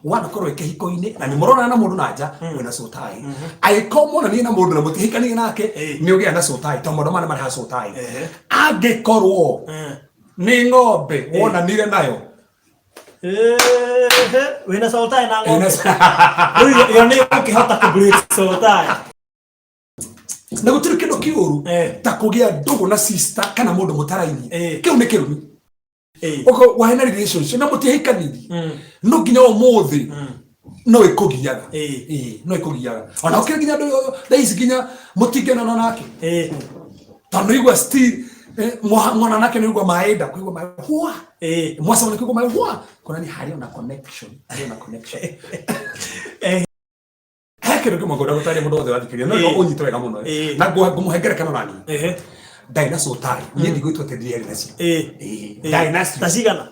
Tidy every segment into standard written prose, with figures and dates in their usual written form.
Wanakorwo wĩ kĩhiko-inĩ na nĩ mũronana na mũndũ na nja, wĩna soul tie. Angĩkorwo monanie na mũndũ na mũtihikanie nake, nĩ ũgĩa na soul tie, tondũ maũndũ maya nĩ marehaga soul tie. Angĩkorwo nĩ ng'ombe wonanire nayo. Ehe, wĩna soul tie na ng'ombe. Rĩu ĩyo nĩ ũkĩhota kũ break soul tie. Na gũtirĩ kĩndũ kĩũru ta kũgĩa ndũgũ na sister kana mũndũ mũtarainie. Kĩu nĩ kĩrumi. Ũko wahena relationship na mũtiahikanirie, no nginya ũmũthĩ no ĩkũgiaga. Ĩĩ, no ĩkũgiaga ona ũkĩrĩ nginya andũ thaa ici nginya mũtingĩonana nake, tondũ igua still mwana nake nĩ igua maĩ nda kũigua maĩ hua, mwacemania kũigua maĩ hua, kuonania harĩ ona connection, harĩ ona connection. He kĩndũ kĩmwe ngwenda gũtarĩria mũndũ wothe wathikĩrĩria, no ũnyite wega mũno. Na ngũmũhe ngerekano nani ndarĩ na soul tie. Niĩ ndigwĩtua atĩ ndiarĩ nacio. Ĩĩ, ndarĩ nacio. Ta cigana?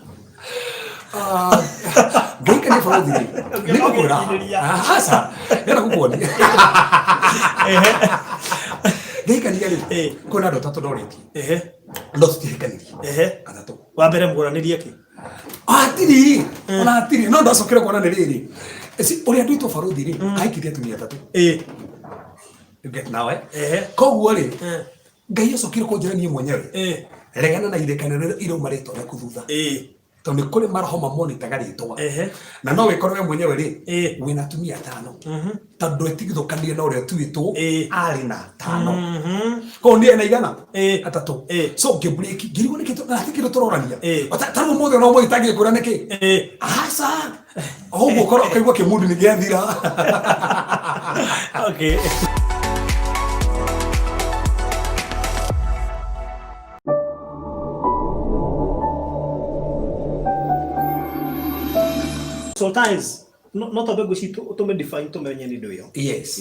Ah, ngĩikania bũrũri rĩ, nĩ ngũkwĩra. Aca, ndĩrenda gũkuonia. Ngĩikania rĩ, kwĩna andũ atatũ ndorĩtie, no tũtihikanirie. Atatũ. Wa mbere mũgũranĩrie kĩ? Hatirĩ ona, hatirĩ, no ndacokire kuona nĩ rĩrĩ. Eci, ũrĩa nduĩtwo barũthi rĩ, ahikirie atumia atatũ. You get now, eh? Koguo rĩ, Ngai acokire kũnjĩra niĩ mwenyewe, regana na irekanĩro rĩrĩa irauma rĩtwa rĩaku thutha, tondũ nĩ kũrĩ maroho mamonitaga rĩtwa. Na no wĩkore we mwenyewe rĩ, wĩna atumia atano, tondũ ndwetigithũkanire na ũrĩa tuĩtwo. Arĩ na atano, koguo niĩ na igana atatũ. So ngĩbreak, ngĩrigwo nĩkĩ na hatirĩ kĩndũ tũrorania. Ta rĩu ũmũthĩ ona ũmũthĩ itangĩkwĩra nĩkĩ. Aca, o ũguo ũkorwo ũkaigua kĩmundu nĩ gĩathira. Okay. Sometimes no twambe ngwĩciria tũme define, tũmenye nĩ ndũ ĩyo. Yes.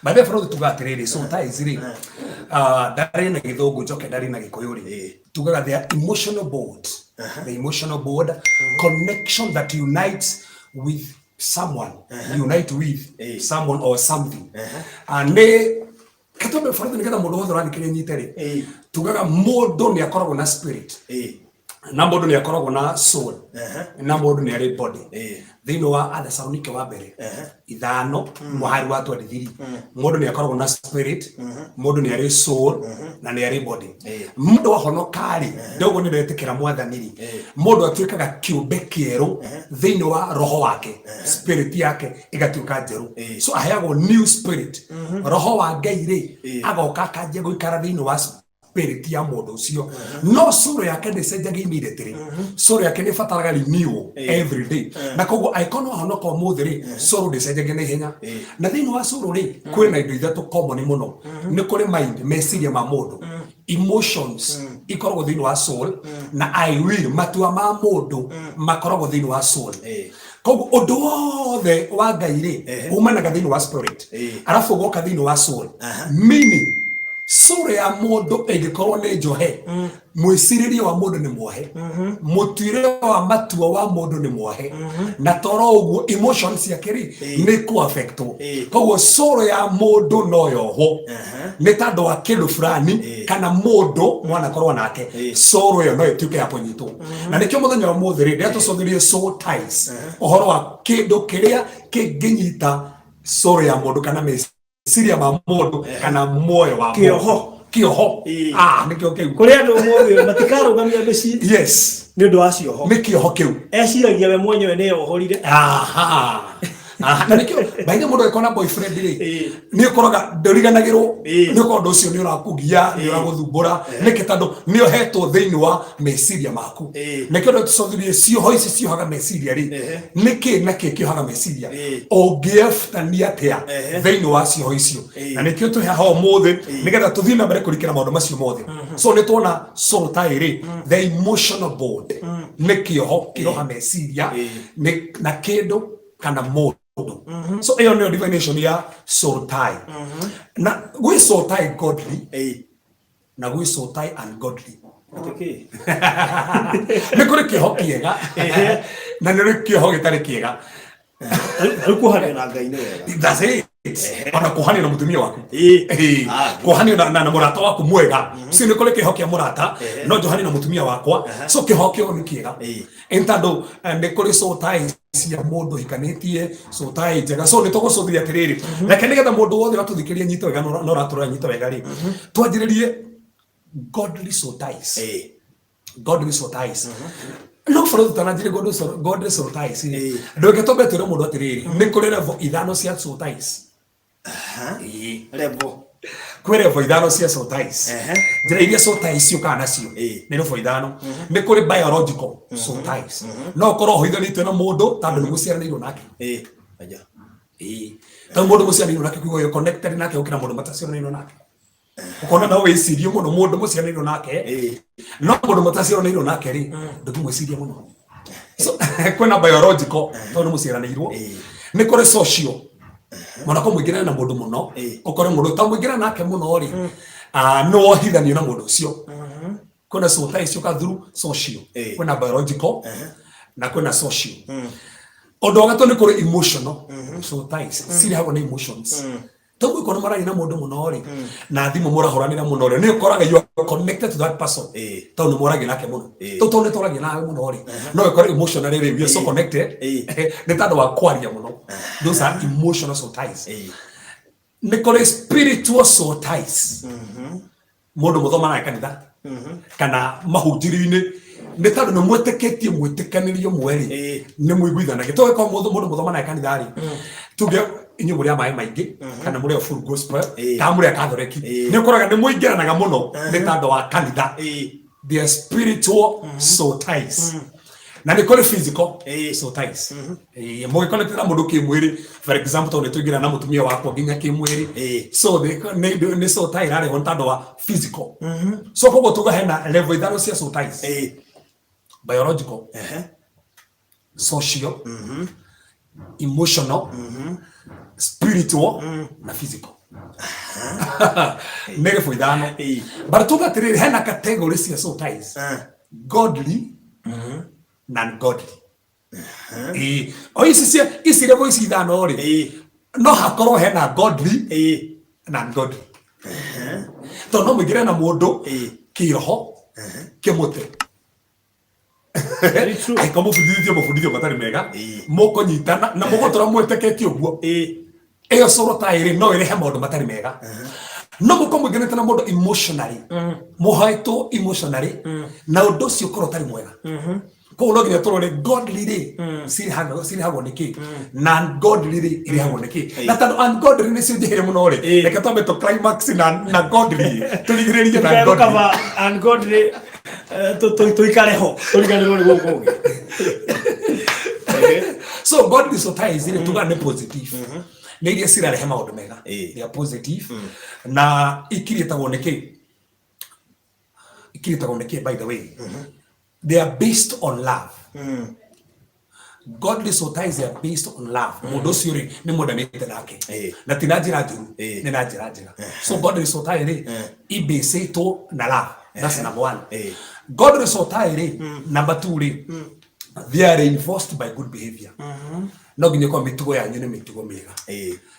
By the way, bũrũri, tuga atĩrĩrĩ, sometimes rĩ, ah, ndarĩ na Gĩthũngũ, njoke ndarĩ na Gĩkũyũ rĩ, tugaga they are emotional bond, the emotional bond connection that unites with someone, unite with someone or something. Ah, nĩ katwambe bũrũri, nĩgetha mũndũ wothe ũrathikĩrĩria nyite rĩ, tugaga mũndũ nĩ akoragwo na spirit, na mũndũ nĩ akoragwo na soul, na mũndũ nĩ arĩ body. Thĩinĩ wa Athesalonike wa mbere 5 mũhari wa 23, mũndũ nĩ akoragwo na spirit, mũndũ nĩ arĩ soul, na nĩ arĩ body. Mũndũ ahonoka-rĩ, ndoguo nĩ ndetĩkĩra Mwathani-rĩ, mũndũ atuĩkaga kĩũmbe kĩerũ thĩinĩ wa roho wake, spirit yake ĩgatuĩka njerũ. So aheagwo new spirit, roho wa Ngai rĩ, agoka akanjia gũikara thĩinĩ wa spirit ya mũndũ ũcio, no soul yake ndĩcenjagia immediately. Soul yake nĩ ĩbataraga renewal every day, na koguo angĩkorwo no ahonoka ũmũthĩ rĩ, soul ndĩcenjagia na ihenya. Na thĩinĩ wa soul rĩ, kwĩna indo ithatũ common mũno. Nĩ kũrĩ mind, meciria ma mũndũ, emotions ikoragwo thĩinĩ wa soul, na I will, matua ma mũndũ makoragwo thĩinĩ wa soul. Koguo ũndũ wothe wa Ngai rĩ, umanaga thĩinĩ wa spirit, arabu ũgoka thĩinĩ wa soul. Meaning soul ya mũndũ ĩngĩkorwo nĩ njohe, mwĩcirĩrie wa mũndũ nĩ mwohe, mũtuĩre wa matua wa mũndũ nĩ mwohe, na toro ũguo emotions ciake rĩ, nĩ kũ-affectwo. Koguo soul ya mũndũ no yohwo nĩ tondũ wa kĩndũ fulani kana mũndũ mwanakorwo nake. Soul ĩyo no ĩtuĩke ya kũnyitwo, na nĩkĩo mũthenya wa ũmũthĩ rĩ, ndĩratũcogerie soul ties, ũhoro wa kĩndũ kĩrĩa kĩngĩnyita soul ya mũndũ kana meciria ma mũndũ kana muoyo wa mũndũ. Kĩoho. Kĩoho. Ah, nĩkĩo kĩu. Kũrĩ andũ ũmũthĩ matikarũgamia mĩciĩ nĩ ũndũ wa cioho. Nĩ kĩoho kĩu. Eciragia we mwenyewe nĩ yohorire. Aha. Aha, na nĩkĩo baithe mũndũ angĩkorwo na boyfriend rĩ, nĩ ũkoraga ndũriganagĩrwo. Nĩ ũkorwo ũndũ ũcio nĩ ũrakũgia, nĩ ũragũthumbũra. Nĩkĩ? Tondũ nĩ ũhetwo thĩinĩ wa meciria maku. Nĩkĩo ndũtũcothirie cioho ici ciohaga meciria rĩ, nĩkĩ na kĩ kĩohaga meciria, ũngĩebutania atĩa thĩinĩ wa cioho icio? Na nĩkĩo twĩ haha ũmũthĩ, nĩgetha tũthiĩ na mbere kũrikĩra maũndũ macio mothe. So nĩ tuona soul tie rĩ, the emotional bond, nĩ kĩoho kĩroha meciria na kĩndũ kana mũndũ. So ĩyo nĩyo definition ya soul tie. Na gwĩ soul tie godly, na gwĩ soul tie ungodly. Atĩ kĩ? Nĩ kũrĩ kĩoho kĩega na nĩ kũrĩ kĩoho gĩtarĩ kĩega. Rĩu kuohanio na Ngai nĩ wega. That's it. Ona kuohanio na mũtumia waku. Kuohanio na mũrata waku mwega. Si nĩ kũrĩ kĩoho kĩa mũrata, no njohanie na mũtumia wakwa. So kĩoho kĩo nĩ kĩega. Ĩ tondũ nĩ kũrĩ soul ties. Cia mũndũ hikanĩtie, soul tie njega. So nĩ tũgũcũthĩria atĩrĩrĩ, reke nĩgetha mũndũ wothe ũratũthikĩrĩria nyite wega na ũratũrora nyite wega rĩ, twanjĩrĩrie godly soul ties. Godly soul ties, no bũrũri tũtananjĩrĩria godly soul ties rĩ, ndũke twambe twĩre mũndũ atĩrĩrĩ, nĩ kũrĩ level ithano cia soul ties. Level. Kwĩ level ithano cia soul ties. Njĩra iria soul ties ciũkaga nacio nĩ level ithano. Nĩ kũrĩ biological soul ties. No ũkorwo ũhithanĩtio na mũndũ tondũ nĩ mũciaranĩirwo nake. Aja. Tondũ mũndũ mũciaranĩirwo nake kuga you're connected nake gũkĩra mũndũ mataciaranĩirwo nake. Ũkona no wĩcirie mũno mũndũ mũciaranĩirwo nake, no mũndũ mũtaciaranĩirwo nake rĩ, ndũngĩmwĩciria mũno. So kwĩna biological tondũ nĩ mũciaranĩirwo. Nĩ kũrĩ social, mũno kũmũingĩrana na mũndũ mũno, ũkore mũndũ ũtamũingĩrana nake mũno rĩ, nĩ wohithanio na mũndũ ũcio. Kwĩna soul ties ciũka through social. Kwĩna biological na kwĩna social. Ũndũ wa gatatũ, nĩ kũrĩ emotional soul ties, cirehagwo nĩ emotions. Tondũ ũkorwo mararia na mũndũ mũno rĩ, na thimũ mũrahũranĩra mũno rĩ, nĩ ũkoraga you are connected to that person tondũ nĩ mũragia nake mũno. Tondũ nĩ tũragia nawe mũno rĩ, no ĩkore emotionally rĩ, we are so connected nĩ tondũ wa kwaria mũno. Those are emotional soul ties. Nĩ kũrĩ spiritual soul ties. Mũndũ mũthoma nake kanitha kana mahunjĩrio-inĩ, nĩ tondũ nĩ mwĩtĩkĩtie mwĩtĩkanĩrio ũmwe rĩ, nĩ mũiguithanagia. Tũgĩkorwo mũndũ mũthoma nake kanitha rĩ, tuge inyuĩ mũrĩ a maĩ maingĩ kana mũrĩ a full gospel kana mũrĩ a Catholic, nĩ ũkoraga nĩ mũingĩranaga mũno nĩ tondũ wa kanitha. Their spiritual soul ties. Na nĩ kũrĩ physical soul ties. Mũgĩconnect na mũndũ kĩmwĩrĩ, for example, tondũ nĩ tũingĩra na mũtumia wakwa nginya kĩmwĩrĩ, so nĩ soul tie ĩrarehwo nĩ tondũ wa physical. So koguo tuga hena level ithano cia soul ties: biological, social, emotional, spiritual na physical. Nĩ level ithano. But tuga atĩrĩrĩ, hena category cia soul ties: godly na ungodly. O ici cia ici level ici ithano rĩ, no hakorwo hena godly na ungodly, tondũ no mũingĩre na mũndũ kĩroho kĩmũte. Very true. Angĩkorwo mũbundithĩtio mabundithio matarĩ mega, mũkũnyitana na mũgũtũra mwĩtĩkĩtie ũguo, ĩyo soul tie rĩ, no ĩrehe maũndũ matarĩ mega. No mũkorwo mũingĩranĩte na mũndũ emotionally, mũhoetwo emotionally, na ũndũ ũcio ũkorwo ũtarĩ mwega. Koguo no nginya tũrore godly rĩ, cirehagwo nĩ kĩ, na ungodly rĩ, irehagwo nĩ kĩ. Na tondũ ungodly nĩcio njĩhĩre mũno rĩ, reke twambe tũ climax na godly, tũrigĩrĩrie na ungodly. Kaba ungodly, tũikare ho tũriganĩrwo nĩ gũkũ ũngĩ. So godly soul ties rĩ, tuga nĩ positive, nĩ iria cirarehe maũndũ mega. They are positive. Na ikiriĩtagwo nĩ kĩ? Ikiriĩtagwo nĩ kĩ? By the way, they are based on love. Godly soul ties, they are based on love. Mũndũ ũcio rĩ, nĩ mwendanĩte nake na ti na njĩra njũru, nĩ na njĩra njega. So godly soul tie rĩ, ibĩcĩtwo na love. That's number one. Godly soul tie rĩ, number two rĩ, they are reinforced by good behavior. No nginya ĩkorwo mĩtugo yanyu nĩ mĩtugo mĩega,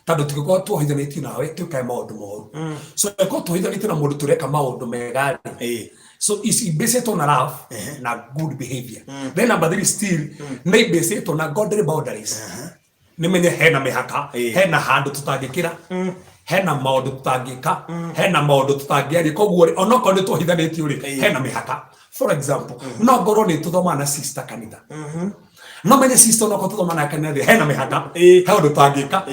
tondũ tũngĩkorwo tuohithanĩtio nawe twĩkae maũndũ moru. So ĩkorwo tuohithanĩtio na mũndũ tũreka maũndũ mega rĩ, so ici ibĩcĩtwo na love na good behavior. Then number three, still nĩ ibĩcĩtwo na godly boundaries. Nĩ menye hena mĩhaka, hena handũ tũtangĩkĩra, hena maũndũ tũtangĩka, hena maũndũ tũtangĩaria. Koguo rĩ, onokorwo nĩ tuohithanĩtio rĩ, hena mĩhaka. For example, no ngorwo nĩ tũthomaga na sister kanitha, no menye sister, onokorwo tũthomaga na kanitha rĩ, hena mĩhaka, he ũndũ tũtangĩka.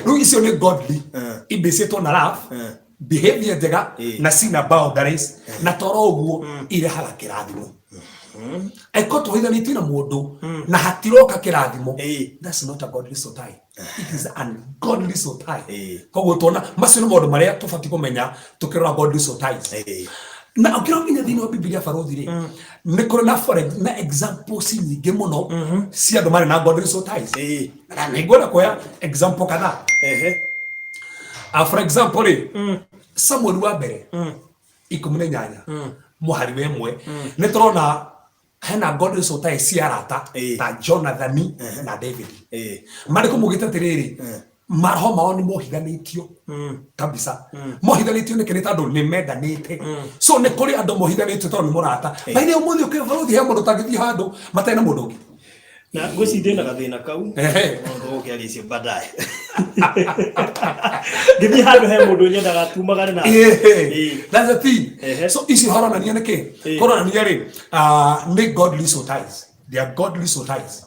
Rĩu icio nĩ godly, ibĩcĩtwo na love, behavior njega na cina boundaries. Na toro ũguo irehaga kĩrathimo. Angĩkorwo tũhithanĩtie na mũndũ na hatiroka kĩrathimo, that's not a godly soul tie, it is an ungodly soul tie. Koguo tuona macio nĩ maũndũ marĩa tũbatiĩ kũmenya tũkĩrora godly soul ties. Na ũkĩrora nginya thĩinĩ wa Bibilia, barothi rĩ, nĩ kũrĩ na na examples nyingĩ mũno cia andũ marĩ na godly soul ties. Na nĩ ngwenda kuoya example kadhaa. For example rĩ, Samuel wa mbere 18 mũhari wa 1, nĩ tũrona hena godly soul ties cia arata ta Jonathani na David. Marĩkũ mugĩte atĩrĩrĩ, maroho mao nĩ mohithanĩtio kabisa. Mohithanĩtio nĩkĩ? Nĩ tondũ nĩ mendanĩte. So nĩ kũrĩ andũ mohithanĩtio tondũ nĩ mũrata. By the way, ũmũthĩ ũkĩ barothi, he mũndũ ũtangĩthiĩ handũ matarĩ na mũndũ ũngĩ. Na ngwĩciria ndĩna gathĩna kau. Ehe. No tũgũkĩaria icio baadaye. Ngĩthiĩ handũ he mũndũ nyendaga tumagane na. Ehe. That's the thing. Ehe. So icio haronania nĩ kĩ? Kũronania rĩ, nĩ godly soul ties. They are godly soul ties.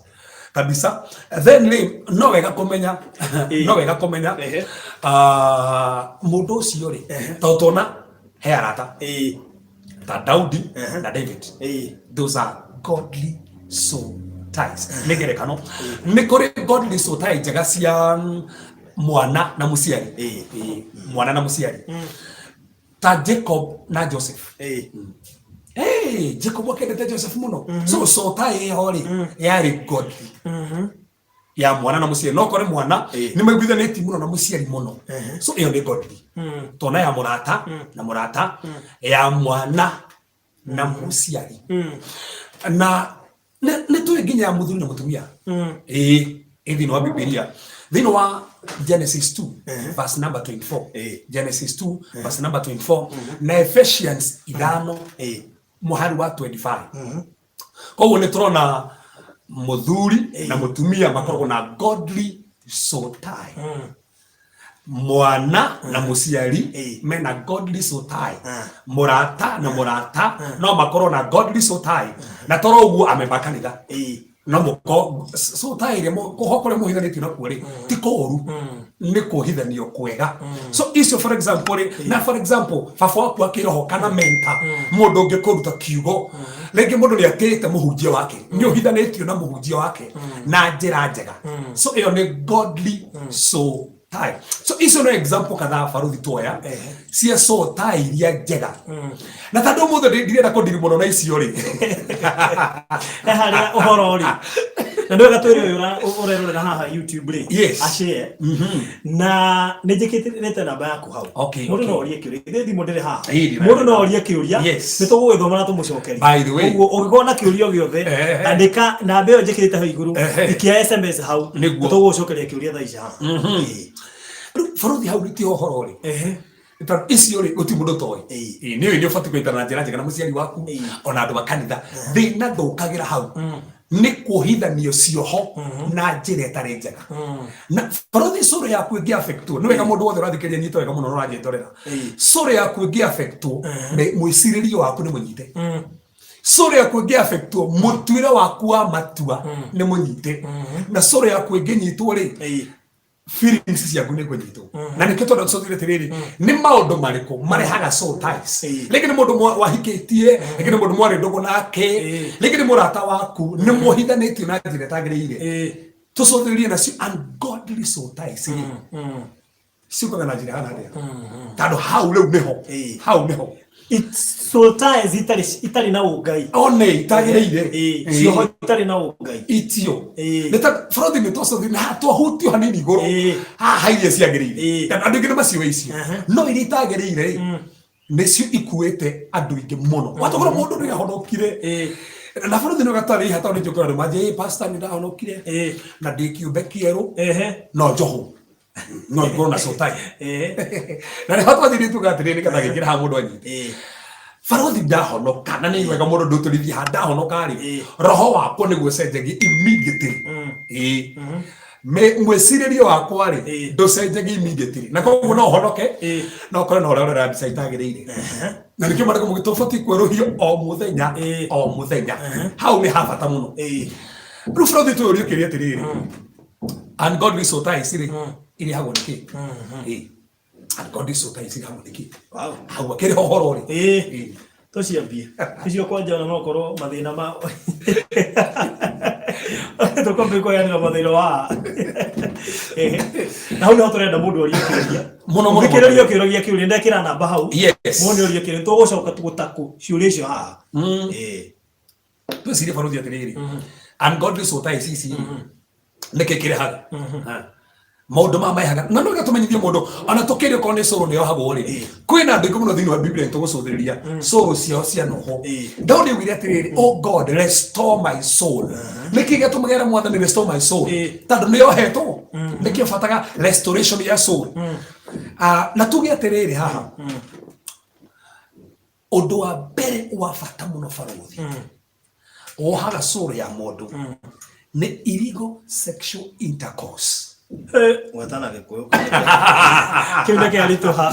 Kabisa. Then rĩ, no wega kũmenya, no wega kũmenya, mũndũ ũcio rĩ, tondũ tuona he arata ta Daudi na David. Those are godly soul ties. Nĩ ngerekano. Nĩ kũrĩ godly soul tie njega cia mwana na mũciari. Mwana na mũciari. Ta Jacob na Joseph. Hey, Jacob akendete Joseph mũno. So soul tie ĩyo rĩ, yarĩ godly. Ya mwana na mũciari. No kore mwana nĩ maiguithanĩtie mũno na mũciari mũno. So ĩyo nĩ godly. Tona ya mũrata na mũrata, ya mwana na mũciari. Na nĩ tũĩ nginya ya mũthuri na mũtumia. Ĩĩ, ĩ thĩinĩ wa Bibilia. Thĩinĩ wa Genesis 2 verse number 24. Genesis 2 verse number 24 na Ephesians 5 mũhari wa 25. Koguo nĩ tũrona mũthuri na mũtumia makoragwo na godly soul tie. Mwana na mũciari mena godly soul tie. Mũrata na mũrata no makorwo na godly soul tie. Na toro ũguo amemba kanitha. No mũko soul tie ĩrĩa kũho kũrĩa mũhithanĩtio nakuo rĩ, ti kũũru, nĩ kũhithanio kwega. So icio for example rĩ, na for example baba waku akĩroho kana mentor, mũndũ ũngĩ kũruta kiugo, rĩngĩ mũndũ nĩ atĩĩte mũhunjia wake, nĩ ũhithanĩtio na mũhunjia wake na njĩra njega. So ĩyo nĩ godly soul tie. So icio no example kadhaa baruthi tuoya cia soul tie iria njega. Na tondũ ũmũthĩ ndirenda kũndiri mũno na icio rĩ. He harĩa ũhoro rĩ. Na nĩ wega twĩre ũyũ ũrerorera haha YouTube rĩ. Yes. Ashare. Na nĩ njĩkĩrĩte namba yaku hau. Mũndũ no orie kĩũria. Ithe thimũ ndĩrĩ haha. Ĩĩ, ndĩrĩ Mũndũ no orie kĩũria. Yes. Nĩ tũgũgĩthoma na tũmũcokerie. By the way. Ũguo ũngĩkorwo na kĩũria o gĩothe, andĩka namba ĩyo njĩkĩrĩte hau igũrũ, ikia SMS hau. Nĩguo. Nĩ tũgũgũcokeria kĩũria thaa ici haha. Rĩu baruthi hau nĩ tiho ũhoro rĩ. Tondũ icio rĩ, gũtirĩ mũndũ ũtoĩ. Ĩĩ, nĩ ũĩ nĩ ũbatiĩ kũnyitana na njĩra njega na mũciari waku, ona andũ a kanitha. Thĩna ndũkagĩra hau. Nĩ kuohithanio cioho na njĩra ĩtarĩ njega. Na baruthi cũrũ yaku ĩngĩ affectwo, nĩ wega mũndũ wothe ũrathikĩrĩria nyite wega mũno na ũranjĩtorera. Cũrũ yaku ĩngĩ affectwo, mwĩcirĩrie waku nĩ mũnyite. Cũrũ yaku ĩngĩ affectwo, mũtuĩre waku wa matua nĩ mũnyite. Na cũrũ yaku ĩngĩnyitwo rĩ, feelings ciaku nĩ kũnyitwo. Na nĩkĩo tondũ tũcokire atĩrĩrĩ, nĩ maũndũ marĩkũ marehaga soul ties? Rĩngĩ nĩ mũndũ wahikĩtie, rĩngĩ nĩ mũndũ mwarĩ ndũgũ nake, rĩngĩ nĩ mũrata waku, nĩ muohithanĩtio na njĩra ĩtagĩrĩire. Tũcũthĩrĩrie nacio ungodly soul ties rĩ, ciũkaga na njĩra hana atĩa? Tondũ hau rĩu nĩho, hau nĩho. Soul ties itarĩ na ũngai. One itagĩrĩire. Cioho itarĩ na ũngai. Itio. Nĩ ta barothi nĩ twacothi na twahutio hanini igũrũ. Haha iria ciagĩrĩire. Tondũ andũ aingĩ nĩ maciũĩ icio. No iria itagĩrĩire rĩ, nĩcio ikuĩte andũ aingĩ mũno. Watũkora mũndũ nĩ ahonokire. Na barothi nĩ gatarĩ ha tondũ nĩ njũkĩra andũ manjĩ, Hey, pastor nĩ ndahonokire. Na ndĩ kĩũmbe kĩerũ. No njohwo. No ngorwo na soul tie. Na nĩho twathiĩ tuga atĩrĩrĩ, nĩgetha gĩkĩre haha mũndũ anyite. Barothi ndahonoka, na nĩ wega mũndũ ndũtũrithie haha, ndahonoka rĩ, roho wakwa nĩguo ũcenjagia immediately. Mwĩcirĩrie wakwa rĩ, ndũcenjagia immediately. Na koguo no ũhonoke, no ũkore no ũrerorera mbica itagĩrĩire. Na nĩkĩo maandĩko maugĩte ũbatiĩ kwerũhio o mũthenya, o mũthenya. Hau nĩ ha bata mũno. Rĩu barothi twĩyũrie kĩũria atĩrĩrĩ, ungodly soul ties rĩ, irehagwo nĩ kĩ? Ungodly soul ties irehagwo nĩ kĩ? Hau akĩrĩ ũhoro rĩ. Tũciambie. Icio kwanja ona no korwo mathĩna ma tũkwambia kũheanĩra mathĩna wa Na hau nĩho tũrenda mũndũ orie kĩũria. Mũno, mũno, Thikĩrĩria mũno. ũkĩũragia kĩũria, ndekĩra namba hau. Yes. Mũndũ orie kĩũria, tũgũcoka tũgũtakũ ciũria icio haha. Twĩcirie barothi atĩrĩrĩ, ungodly soul ties ici rĩ, nĩkĩ kĩrehaga? Maũndũ maya marehaga, na no gĩtũmenyithie mũndũ, ona tũkĩrĩ okorwo nĩ cũrũ nĩ yohagwo rĩ, kwĩna andũ aingĩ mũno thĩinĩ wa Biblia tũgũcũthĩrĩria cũrũ ciao cianohwo. Daudi augire atĩrĩrĩ, Oh God, restore my soul. Nĩkĩ gĩatũmaga ere Mwathani restore my soul? Tondũ nĩ yohetwo. Nĩkĩo bataga restoration ya soul. Na tuge atĩrĩrĩ haha, ũndũ wa mbere wa bata mũno barothi, wohaga soul ya mũndũ Nĩ illegal sexual intercourse. Gweta na Gĩkũyũ. Kĩu nĩ kĩaritũha.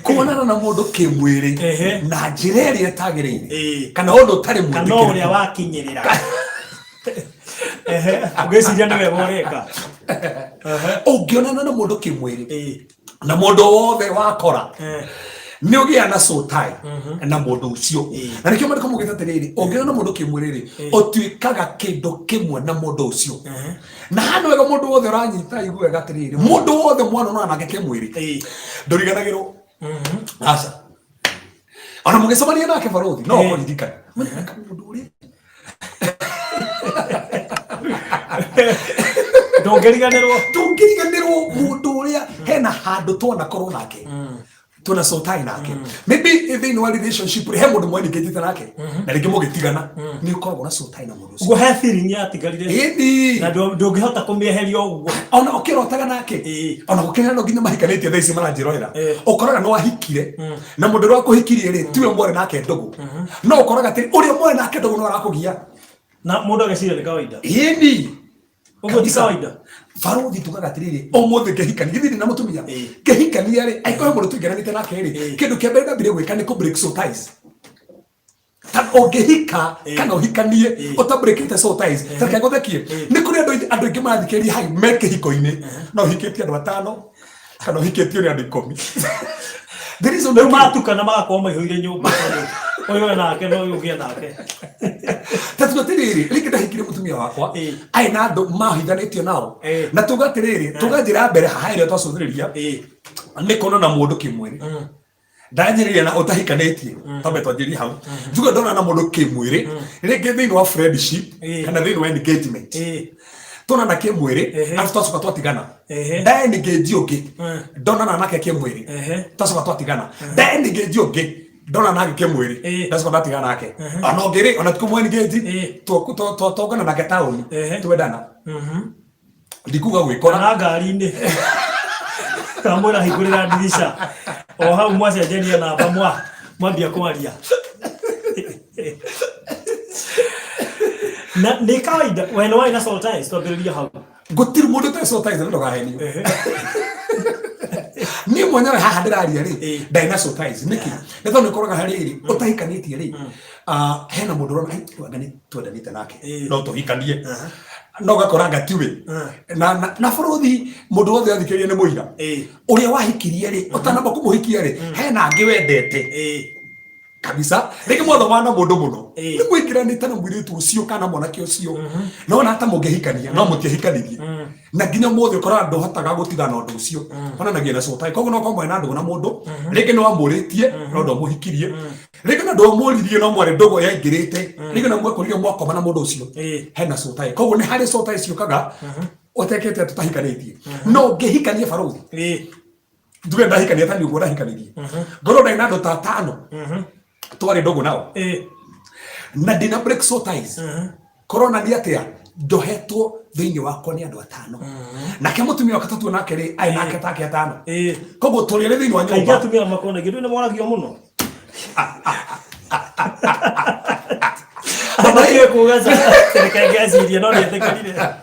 Kuonana na mũndũ kĩmwĩrĩ na njĩra ĩrĩa ĩtagĩrĩire kana ũndũ ũtarĩ Kana ũrĩa mwĩtĩkĩrĩku. Wakinyĩrĩra. Ehe, ũgĩciria nĩ wega ũreka. Ũngĩonana na mũndũ kĩmwĩrĩ na mũndũ wothe wakora, nĩ ũgĩa na soul tie na mũndũ ũcio. Na nĩkĩo maandĩko maugĩte atĩrĩrĩ, ũngĩona na mũndũ kĩmwĩrĩ rĩ, ũtuĩkaga kĩndũ kĩmwe na mũndũ ũcio. Na hana wega, mũndũ wothe ũranyita igu wega atĩrĩrĩ, mũndũ wothe mwana ũnona nake kĩmwĩrĩ, ndũriganagĩrwo. Aca, ona mũgĩcemania nake barothi no ũkũririkana. Mũririkana mũndũ ũrĩa. Ndũngĩriganĩrwo. Ndũngĩriganĩrwo mũndũ ũrĩa hena handũ twanakorwo nake, twĩna soul tie nake. Maybe thĩinĩ wa relationship rĩ, he mũndũ mweningĩtĩte nake na rĩngĩ mũgĩtigana, nĩ ũkoragwo na soul tie na mũndũ ũcio. Ũguo he feeling yatigarire. Ĩni. Na ndũngĩhota kũmĩeheria ũguo. Ona ũkĩrotaga nake. Ona gũkĩrĩ no nginya mahikanĩtie thaa ici maranjĩrorera. Ũkoraga nĩ wahikire na mũndũ ũrĩa wakũhikirie rĩ, tiwe mwarĩ nake ndũgũ, no ũkoraga atĩ ũrĩa mwarĩ nake ndũgũ no arakũgia. Na mũndũ ageciria nĩ kawaida. Ĩni. Ũguo ti Kabisa. kawaida. Barothi, tugaga atĩrĩrĩ, ũmũthĩ ngĩhikania, githĩ ndĩ na mũtumia? Ngĩhikania rĩ, angĩkorwo he mũndũ tũingĩranĩte nake rĩ, kĩndũ kĩa mbere ndambire gwĩka nĩ kũ break soul ties. Ta ũngĩhika kana ũhikanie ũtabreakĩte soul ties, ta reke ngũthekie, nĩ kũrĩ andũ aingĩ marathikĩrĩria hai me kĩhiko-inĩ, no ũhikĩtie andũ atano kana ũhikĩtio nĩ andũ 10. The reason Rĩu matukana magakorwo maihũire nyũmba tondũ ũyũ e nake na ũyũ ũngĩ e nake. Ta tuga atĩrĩrĩ, rĩngĩ ndahikire mũtumia wakwa arĩ na andũ mahithanĩtio nao. Na tuga atĩrĩrĩ, tuga njĩra ya mbere haha ĩrĩa twacũthĩrĩria nĩ kuonana mũndũ kĩmwĩrĩ. Ndanjĩrĩria na ũtahikanĩtie, twambe twanjĩrie hau. Njuge ndona na mũndũ kĩmwĩrĩ rĩngĩ thĩinĩ wa friendship kana thĩinĩ wa engagement, tuonana kĩmwĩrĩ, arabu twacoka twatigana. Nda engage ũngĩ, ndonana nake kĩmwĩrĩ, twacoka twatigana. Nda engage ũngĩ, ndona nake kĩmwĩrĩ, ndacoka ndatigana nake. Ona ũngĩ rĩ, ona tikũmũ engage, twatongana nake taũni, twendana, ndikuga gwĩkora. Kana ngari-inĩ kamwĩra hingũrĩra ndirica, o hau mwacenjania namba, mwambia kwaria na nĩ kawaida. We nĩ warĩ na soul ties? Twambĩrĩria hau. Gũtirĩ mũndũ ũtarĩ soul ties, na ndũkahenio. Niĩ mwenyewe haha ndĩraria rĩ, ndarĩ na soul ties. Nĩkĩ? Nĩ tondũ nĩũkoraga harĩ rĩ ũtahikanĩtie rĩ, hena mũndũ ũrona, "Ai, anga nĩ twendanĩte nake, no tũhikanie," no ũgakora anga tiwe. Na bũrũthi, mũndũ wothe athikĩrĩria nĩ mũira. Ũrĩa wahikirie rĩ, ũtanamba kũmũhikia rĩ, hena angĩ wendete kabisa. Rĩngĩ mwathoma na mũndũ mũno, nĩ mũingĩranĩte na mũirĩtu ũcio kana mwanake ũcio, no ona ta mũngĩhikania no mũtiahikanirie, na nginya mũthĩ ũkoraga ndũhotaga gũtigana na ũndũ ũcio onanagia na soul tie. Koguo no korwo mwena ndũgũ na mũndũ, rĩngĩ nĩ wamũrĩtie no ndwamũhikirie, rĩngĩ na ndwamũririe no mwarĩ ndũgũ yaingĩrĩte, rĩngĩ na mwekorire mwakoma na mũndũ ũcio, hena soul tie. Koguo nĩ harĩ soul tie ciũkaga ũtekĩte tũtahikanĩtie. No ũngĩhikania barothi, njuge ndahikania tani ũguo ndahikanirie, ngorwo ndarĩ na andũ ta atano twarĩ ndũgũ nao na ndina break soul ties, korona nĩ atĩa ndohetwo thĩinĩ wakwa nĩ andũ atano, nake mũtumia wakwa tũtuo nake rĩ, arĩ nake take atano. Koguo tũrĩ erĩ thĩinĩ wa Kaingĩ nyũmba. Atumia makorwo gĩndũ nĩ moragio mũno. Amakĩe kuga reke ngecirie no nĩetĩkĩrire.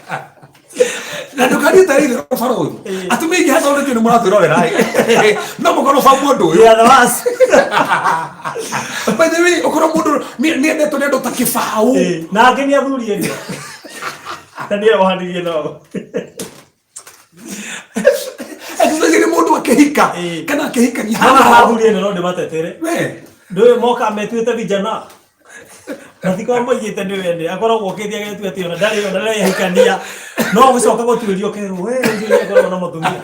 Na ndũkariĩ tarĩ itherũ barothi, atumia aingĩ haha tondũ nĩ mũratwĩrorera ĩ, no mũkorwo ba mũndũ ũyũ. They are the worst. By the way, ũkorwo mũndũ nĩ endetwo nĩ andũ ta kĩbaũ. Na angĩ nĩ athuri ene na nĩ ohanirie nao. Especially mũndũ akĩhika kana akĩhikania. No athuri ene no ndĩmatetere. We. Ndũĩ moka metuĩte vijana, matikorwo moigĩte nĩ wene akoragwo okĩte agetua atĩ ona ndarĩ ona ndarĩ ahikania, no gũcoka gũtuĩrio kerwo we ũcio nĩ akoragwo na mũtumia.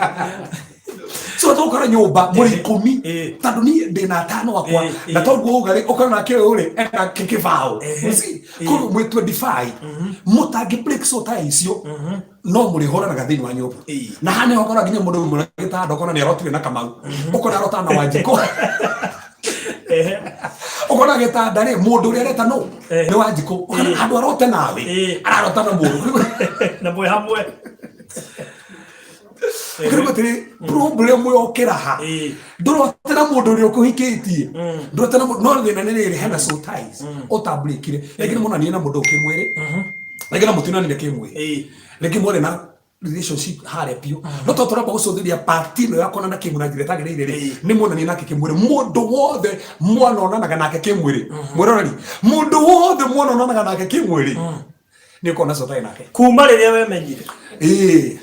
So tũgũkora nyũmba mũrĩ 10, tondũ niĩ ndĩna atano akwa, na toguo uga rĩ, ũkora nake ũyũ rĩ ena kĩbaũ. You see? Koguo mwĩ 25 mũtangĩ break soul tie icio, no mũrĩhũranaga thĩinĩ wa nyũmba. Na haha nĩho ũkora nginya mũndũ ũmwe gĩtanda ũkona nĩ arotire na Kamau, ũkona arotana na Wanjikũ. Ũkona gĩtanda rĩ, mũndũ ũrĩa areta nũ nĩ Wanjikũ. Ũkona handũ arote nawe, ararota na mũndũ. Na mwĩ hamwe. Ũkĩrigwo atĩrĩ, problem yokĩra ha? Ndũrotera mũndũ ũrĩa ũkũhikĩtie, ndũrotera mũndũ. No thĩna nĩ rĩrĩ, hena soul ties ũtambũrĩkire. Rĩngĩ nĩ monanire na mũndũ kĩmwĩrĩ, rĩngĩ na mũtinanire kĩmwĩrĩ, rĩngĩ mwarĩ na relationship harĩa biũ, no tondũ tũramba gũcũthĩrĩria part ĩno ya kuonana kĩmwĩrĩ na njĩra ĩtagĩrĩire rĩ, nĩ muonanie nake kĩmwĩrĩ. Mũndũ wothe mwanonanaga nake kĩmwĩrĩ, mwĩroreri, mũndũ wothe mwanonanaga nake kĩmwĩrĩ nĩ ũkorwo na soul tie nake. Kuma rĩrĩa wemenyire. Ĩĩ,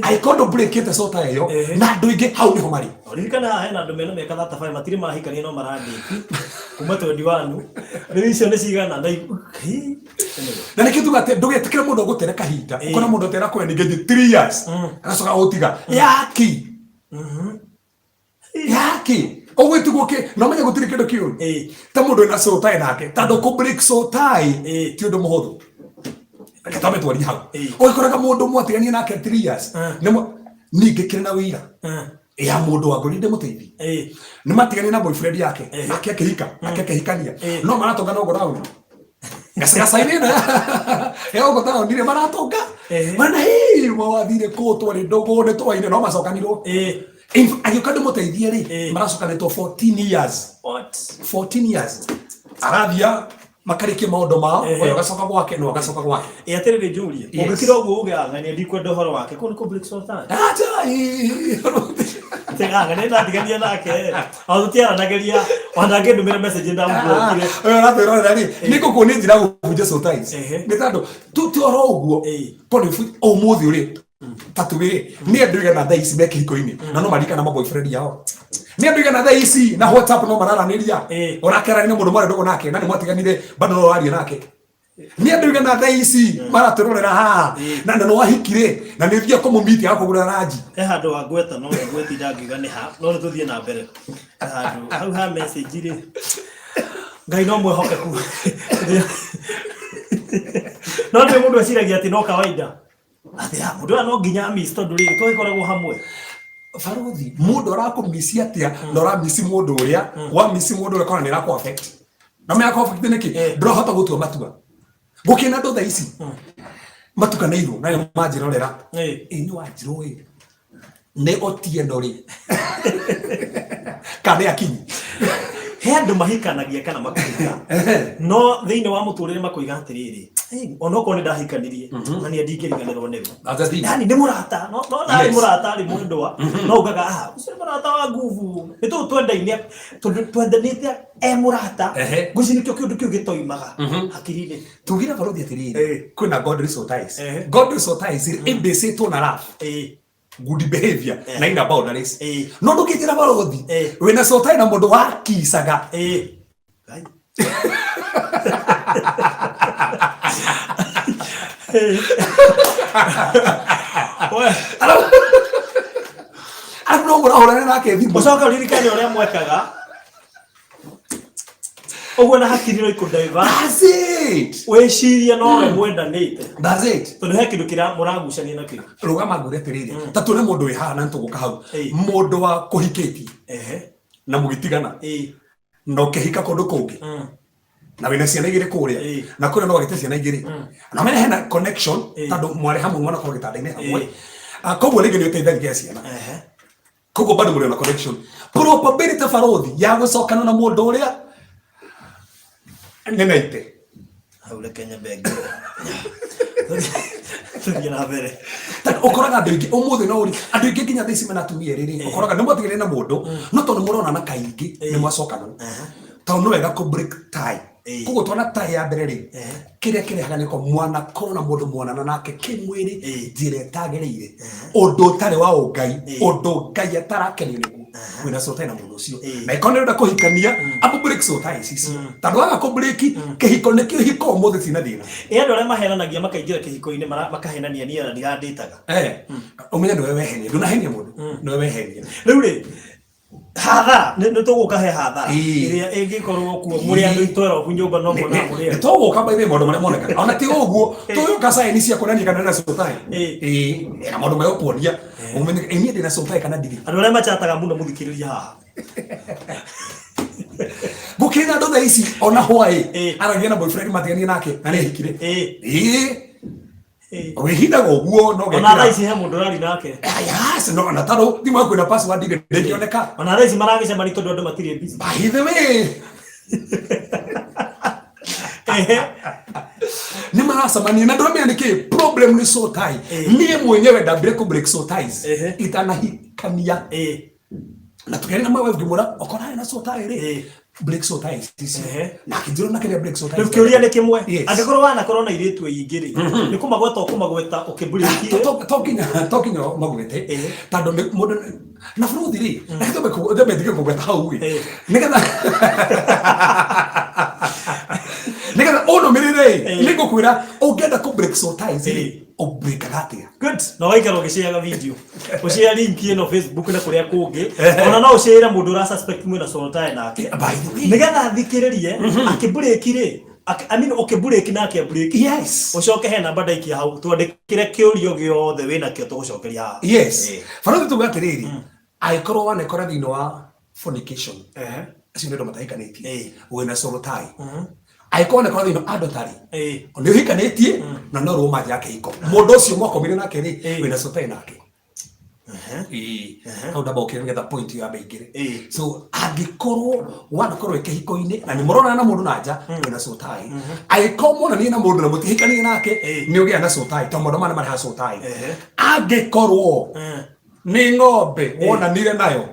angĩkorwo ndũbreakĩte soul tie ĩyo. Na andũ aingĩ hau nĩho marĩ. Ririkana haha hena andũ mena mĩaka 35 matirĩ mahikania no marandĩti kuma 21. Rĩu icio nĩ cigana na hi. Anyway. Na nĩkĩo tuga atĩ ndũgetĩkĩre mũndũ agũtere kahinda. Ũkona mũndũ atera kwe ningĩ 3 years, agacoka gũtiga yaki yaki ũgwĩtigwo kĩ, na ũmenye gũtirĩ kĩndũ kĩũru ta mũndũ wĩna soul tie nake, tondũ kũ break soul tie ti ũndũ mũhũthũ. Reke twambe twarie hau. Ũgĩkoraga mũndũ mwatiganie nake 3 years, ningĩ kĩrĩ na wĩira ya mũndũ wa ngorire ndĩmũteithie, nĩ matiganie na boyfriend yake, nake akĩhika, nake akĩhikania, no maratonga no gũrauni gacainĩ ĩno ya gũkũ taũni-rĩ maratonga. Mana hĩ wathire kũ twarĩ ndũgũ nĩ twaire no macokanirwo. Agĩũka ndĩmũteithie rĩ, maracokanĩtwo 14 years. What? 14 years arathia makarĩkia maũndũ mao. Ũyũ agacoka gwake no agacoka gwake. Ĩ atĩrĩrĩ, njũrie. Yes. Ũngĩkira ũguo uge ang'ania ndikwenda ũhoro wake, kũu nĩ kũ break soul tie? Acha, ĩ. Ang'ania ndatigania nake o tũtiaranagĩria, ona angĩndũmĩra message ndamũblokire. Ũyũ ũratwĩrorera rĩ, nĩ ngũkuonia njĩra ya gũbunja soul ties. Nĩ tondũ tu ti oro ũguo. Tondũ ũmũthĩ ũrĩ ta tuge nĩ andũ igana thaa ici me kĩhiko-inĩ na no maririkana ma boyfriend yao, nĩ andũ igana thaa ici na WhatsApp no mararanĩria. Ũrakerania na mũndũ mwarĩ ndũgũ nake na nĩ mwatiganire, bado no ũraria nake. Nĩ andũ igana thaa ici maratwĩrorera haha na nĩ wahikire na nĩ ũthiaga kũmũmiti agakũgũrĩra ranji. He handũ wa ngweta no ngwetinda ngiuga nĩ ha, no nĩ tũthiĩ na mbere. He handũ hau ha message rĩ, Ngai no mwĩhokeku, no ndĩ mũndũ eciragia atĩ no kawaida atĩ ah, mũndũ ũyũ no nginya miss tondũ rĩrĩ tũgĩkoragwo hamwe. Barothi, mũndũ arakũmisi atĩa na ũramisi mũndũ ũrĩa wamisi, mũndũ ũrĩa kona nĩ ĩrakũ affect na mĩ yakũ affect nĩkĩ? Ndũrahota gũtua matua. Gũkĩna andũ thaa ici matukanĩirwo na nĩ manjĩrorera. Ĩ nĩ wanjirwo ĩ nĩ Otieno rĩ, kana nĩ Akinyi? He andũ mahikanagia kana makahika, no thĩinĩ wa mũtũrĩre makoiga atĩrĩrĩ, "Hey, onokorwo nĩ ndahikanirie na niĩ ndingĩriganĩrwo nĩwe." That's the thing. Yani nĩ mũrata no ndarĩ mũrata arĩ mwendwa, no ugaga ah, ũcio nĩ mũrata wa nguvu, nĩ tũũ twendaine tondũ twendanĩte e mũrata. Ngwĩciria nĩkĩo kĩũndũ kĩu gĩtoimaga hakiri-inĩ. Tugire barothi atĩrĩrĩ, kwĩna godly soul ties. Godly soul ties rĩ, ĩmbĩcĩtwo na love, good behavior na ina boundaries. No ndũngĩnjĩra barothi wĩna soul tie na mũndũ wakicaga. Ngai. We, Arabu no mũrahũrana nake thimũ. Ũcoke ũririkane ũrĩa mwekaga ũguo na hakiri no ikũndaiva. That's it. Wĩcirie nowe mwendanĩte. That's it. Tondũ he kĩndũ kĩrĩa mũragucania nakĩo. Rũgama ngũre atĩrĩrĩ, ta tuone mũndũ wĩ haha na nĩtũgũka hau. Mũndũ wa kũhikĩtie na mũgĩtigana na ũkĩhika kũndũ kũngĩ na wĩna ciana igĩrĩ kũrĩa na kũrĩa no wagĩte ciana igĩrĩ na mene hena connection tondũ mwarĩ hamwe mwanakorwo gĩtanda-inĩ hamwe. Ah, koguo rĩngĩ nĩ ũteithagia ciana. Koguo bado mũrĩ na connection. Probability barothi ya gũcokana na mũndũ ũrĩa nĩ naite. Hau reke nyambe ngĩre tũthiĩ na mbere. Tondũ ũkoraga andũ aingĩ ũmũthĩ no ũri andũ aingĩ nginya thaa ici mena atumia erĩ rĩ, ũkoraga nĩ mwatigire na mũndũ, no tondũ mũronana kaingĩ nĩ mwacokana, tondũ nĩ wega kũ break tie. Koguo twona tie ya mbere rĩ, kĩrĩa kĩrehaga nĩ ko mwana korwo na mũndũ mwanana nake kĩmwĩrĩ njĩra ĩtagĩrĩire, ũndũ ũtarĩ wa ũngai, ũndũ Ngai atarakenio nĩguo, wĩna soul tie na mũndũ ũcio. Na ĩkorwo nĩ ũrenda kũhikania, amũ break soul tie ici icio, tondũ waga kũ break kĩhiko nĩkĩo hiko ũmũthĩ cina thĩna. Ĩ andũ arĩa mahenanagia makaingĩra kĩhiko-inĩ makahenania niĩ ona ndirandĩtaga? Ũmenye nĩwe wehenia, ndũnahenia mũndũ, nĩwe wehenia. Rĩu rĩ hathara nĩ tũgũka he hathara ĩrĩa ĩngĩkorwo kuo mũrĩ andũ itwerobu nyũmba no muona mũrĩ nĩ tũgũka by the way maũndũ marĩa monekaga ona ti ũguo tũgũka sign cia kuonania kana na soul tie. Ĩĩ, na maũndũ marĩa ũkuonia ũmenye ĩ niĩ ndĩna soul tie kana ndirĩ. Andũ arĩa machataga mũno mũthikĩrĩria haha. Gũkĩra andũ thaa ici ona hwaĩ aragia na boyfriend matiganie nake na nĩ ahikire. Ĩĩ. Wĩhithaga ũguo no Ona thaa ici he mũndũ ũrari nake. Yes, no na tondũ thimũ yaku ĩna password rĩ ndĩngĩoneka. Ona thaa ici maragĩcemania tondũ andũ matirĩ busy. By the way, nĩ maracemania na ndũramenya nĩkĩ problem nĩ soul tie. Niĩ mwenyewe ndambire kũ break soul ties itanahikania. Na tũkĩaria na my wife ngĩmwĩra okorwo arĩ na soul tie rĩ, break soul ties icio. Na akĩnjĩra na kĩrĩa break soul ties. Rĩu kĩũria nĩ kĩmwe. Yes. Angĩkorwo wanakorwo na airĩtu aingĩ rĩ, nĩ kũmagweta ũkũmagweta ũkĩmburĩki? To nginya magwete tondũ nĩ mũndũ na bũrũthi rĩ, reke twambe ndige kũgweta hau rĩ, nĩgetha ũnũmĩrĩre rĩ, nĩ ngũkwĩra ũngĩenda kũ break soul ties rĩ, ũbreakaga atĩa. Good. Na waikara ũgĩshare video. Ũshare link ĩno Facebook na kũrĩa kũngĩ. Ona no ũshare mũndũ ũra suspect mwĩna soul tie nake. By the way. Nĩgetha athikĩrĩrie akĩmburĩki rĩ, I mean ũkĩmburĩki nake amburĩki. Ũcoke he namba ndaikia hau twandĩkĩre kĩũrio gĩothe wĩnakĩo tũgũcokeria haha. Yes. Barũthi, tuge atĩrĩrĩ, angĩkorwo wanekora thĩinĩ wa fornication, acio nĩ andũ matahikanĩtie, wĩna soul tie. Angĩkorwo wanekora thĩinĩ wa adultery, nĩ ũhikanĩtie na no rũma nja ya kĩhiko, mũndũ ũcio mwakomire nake rĩ, wĩna soul tie nake. Hau ndamba ũkĩre nĩgetha point ĩyo yambe ĩingĩre. So angĩkorwo wanakorwo wĩ kĩhiko-inĩ na nĩ mũronana na mũndũ na nja, wĩna soul tie. Angĩkorwo monanie na mũndũ na mũtihikanie nake, nĩ ũgĩa na soul tie, tondũ maũndũ maya nĩ marehaga soul tie. Angĩkorwo nĩ ng'ombe wonanire nayo,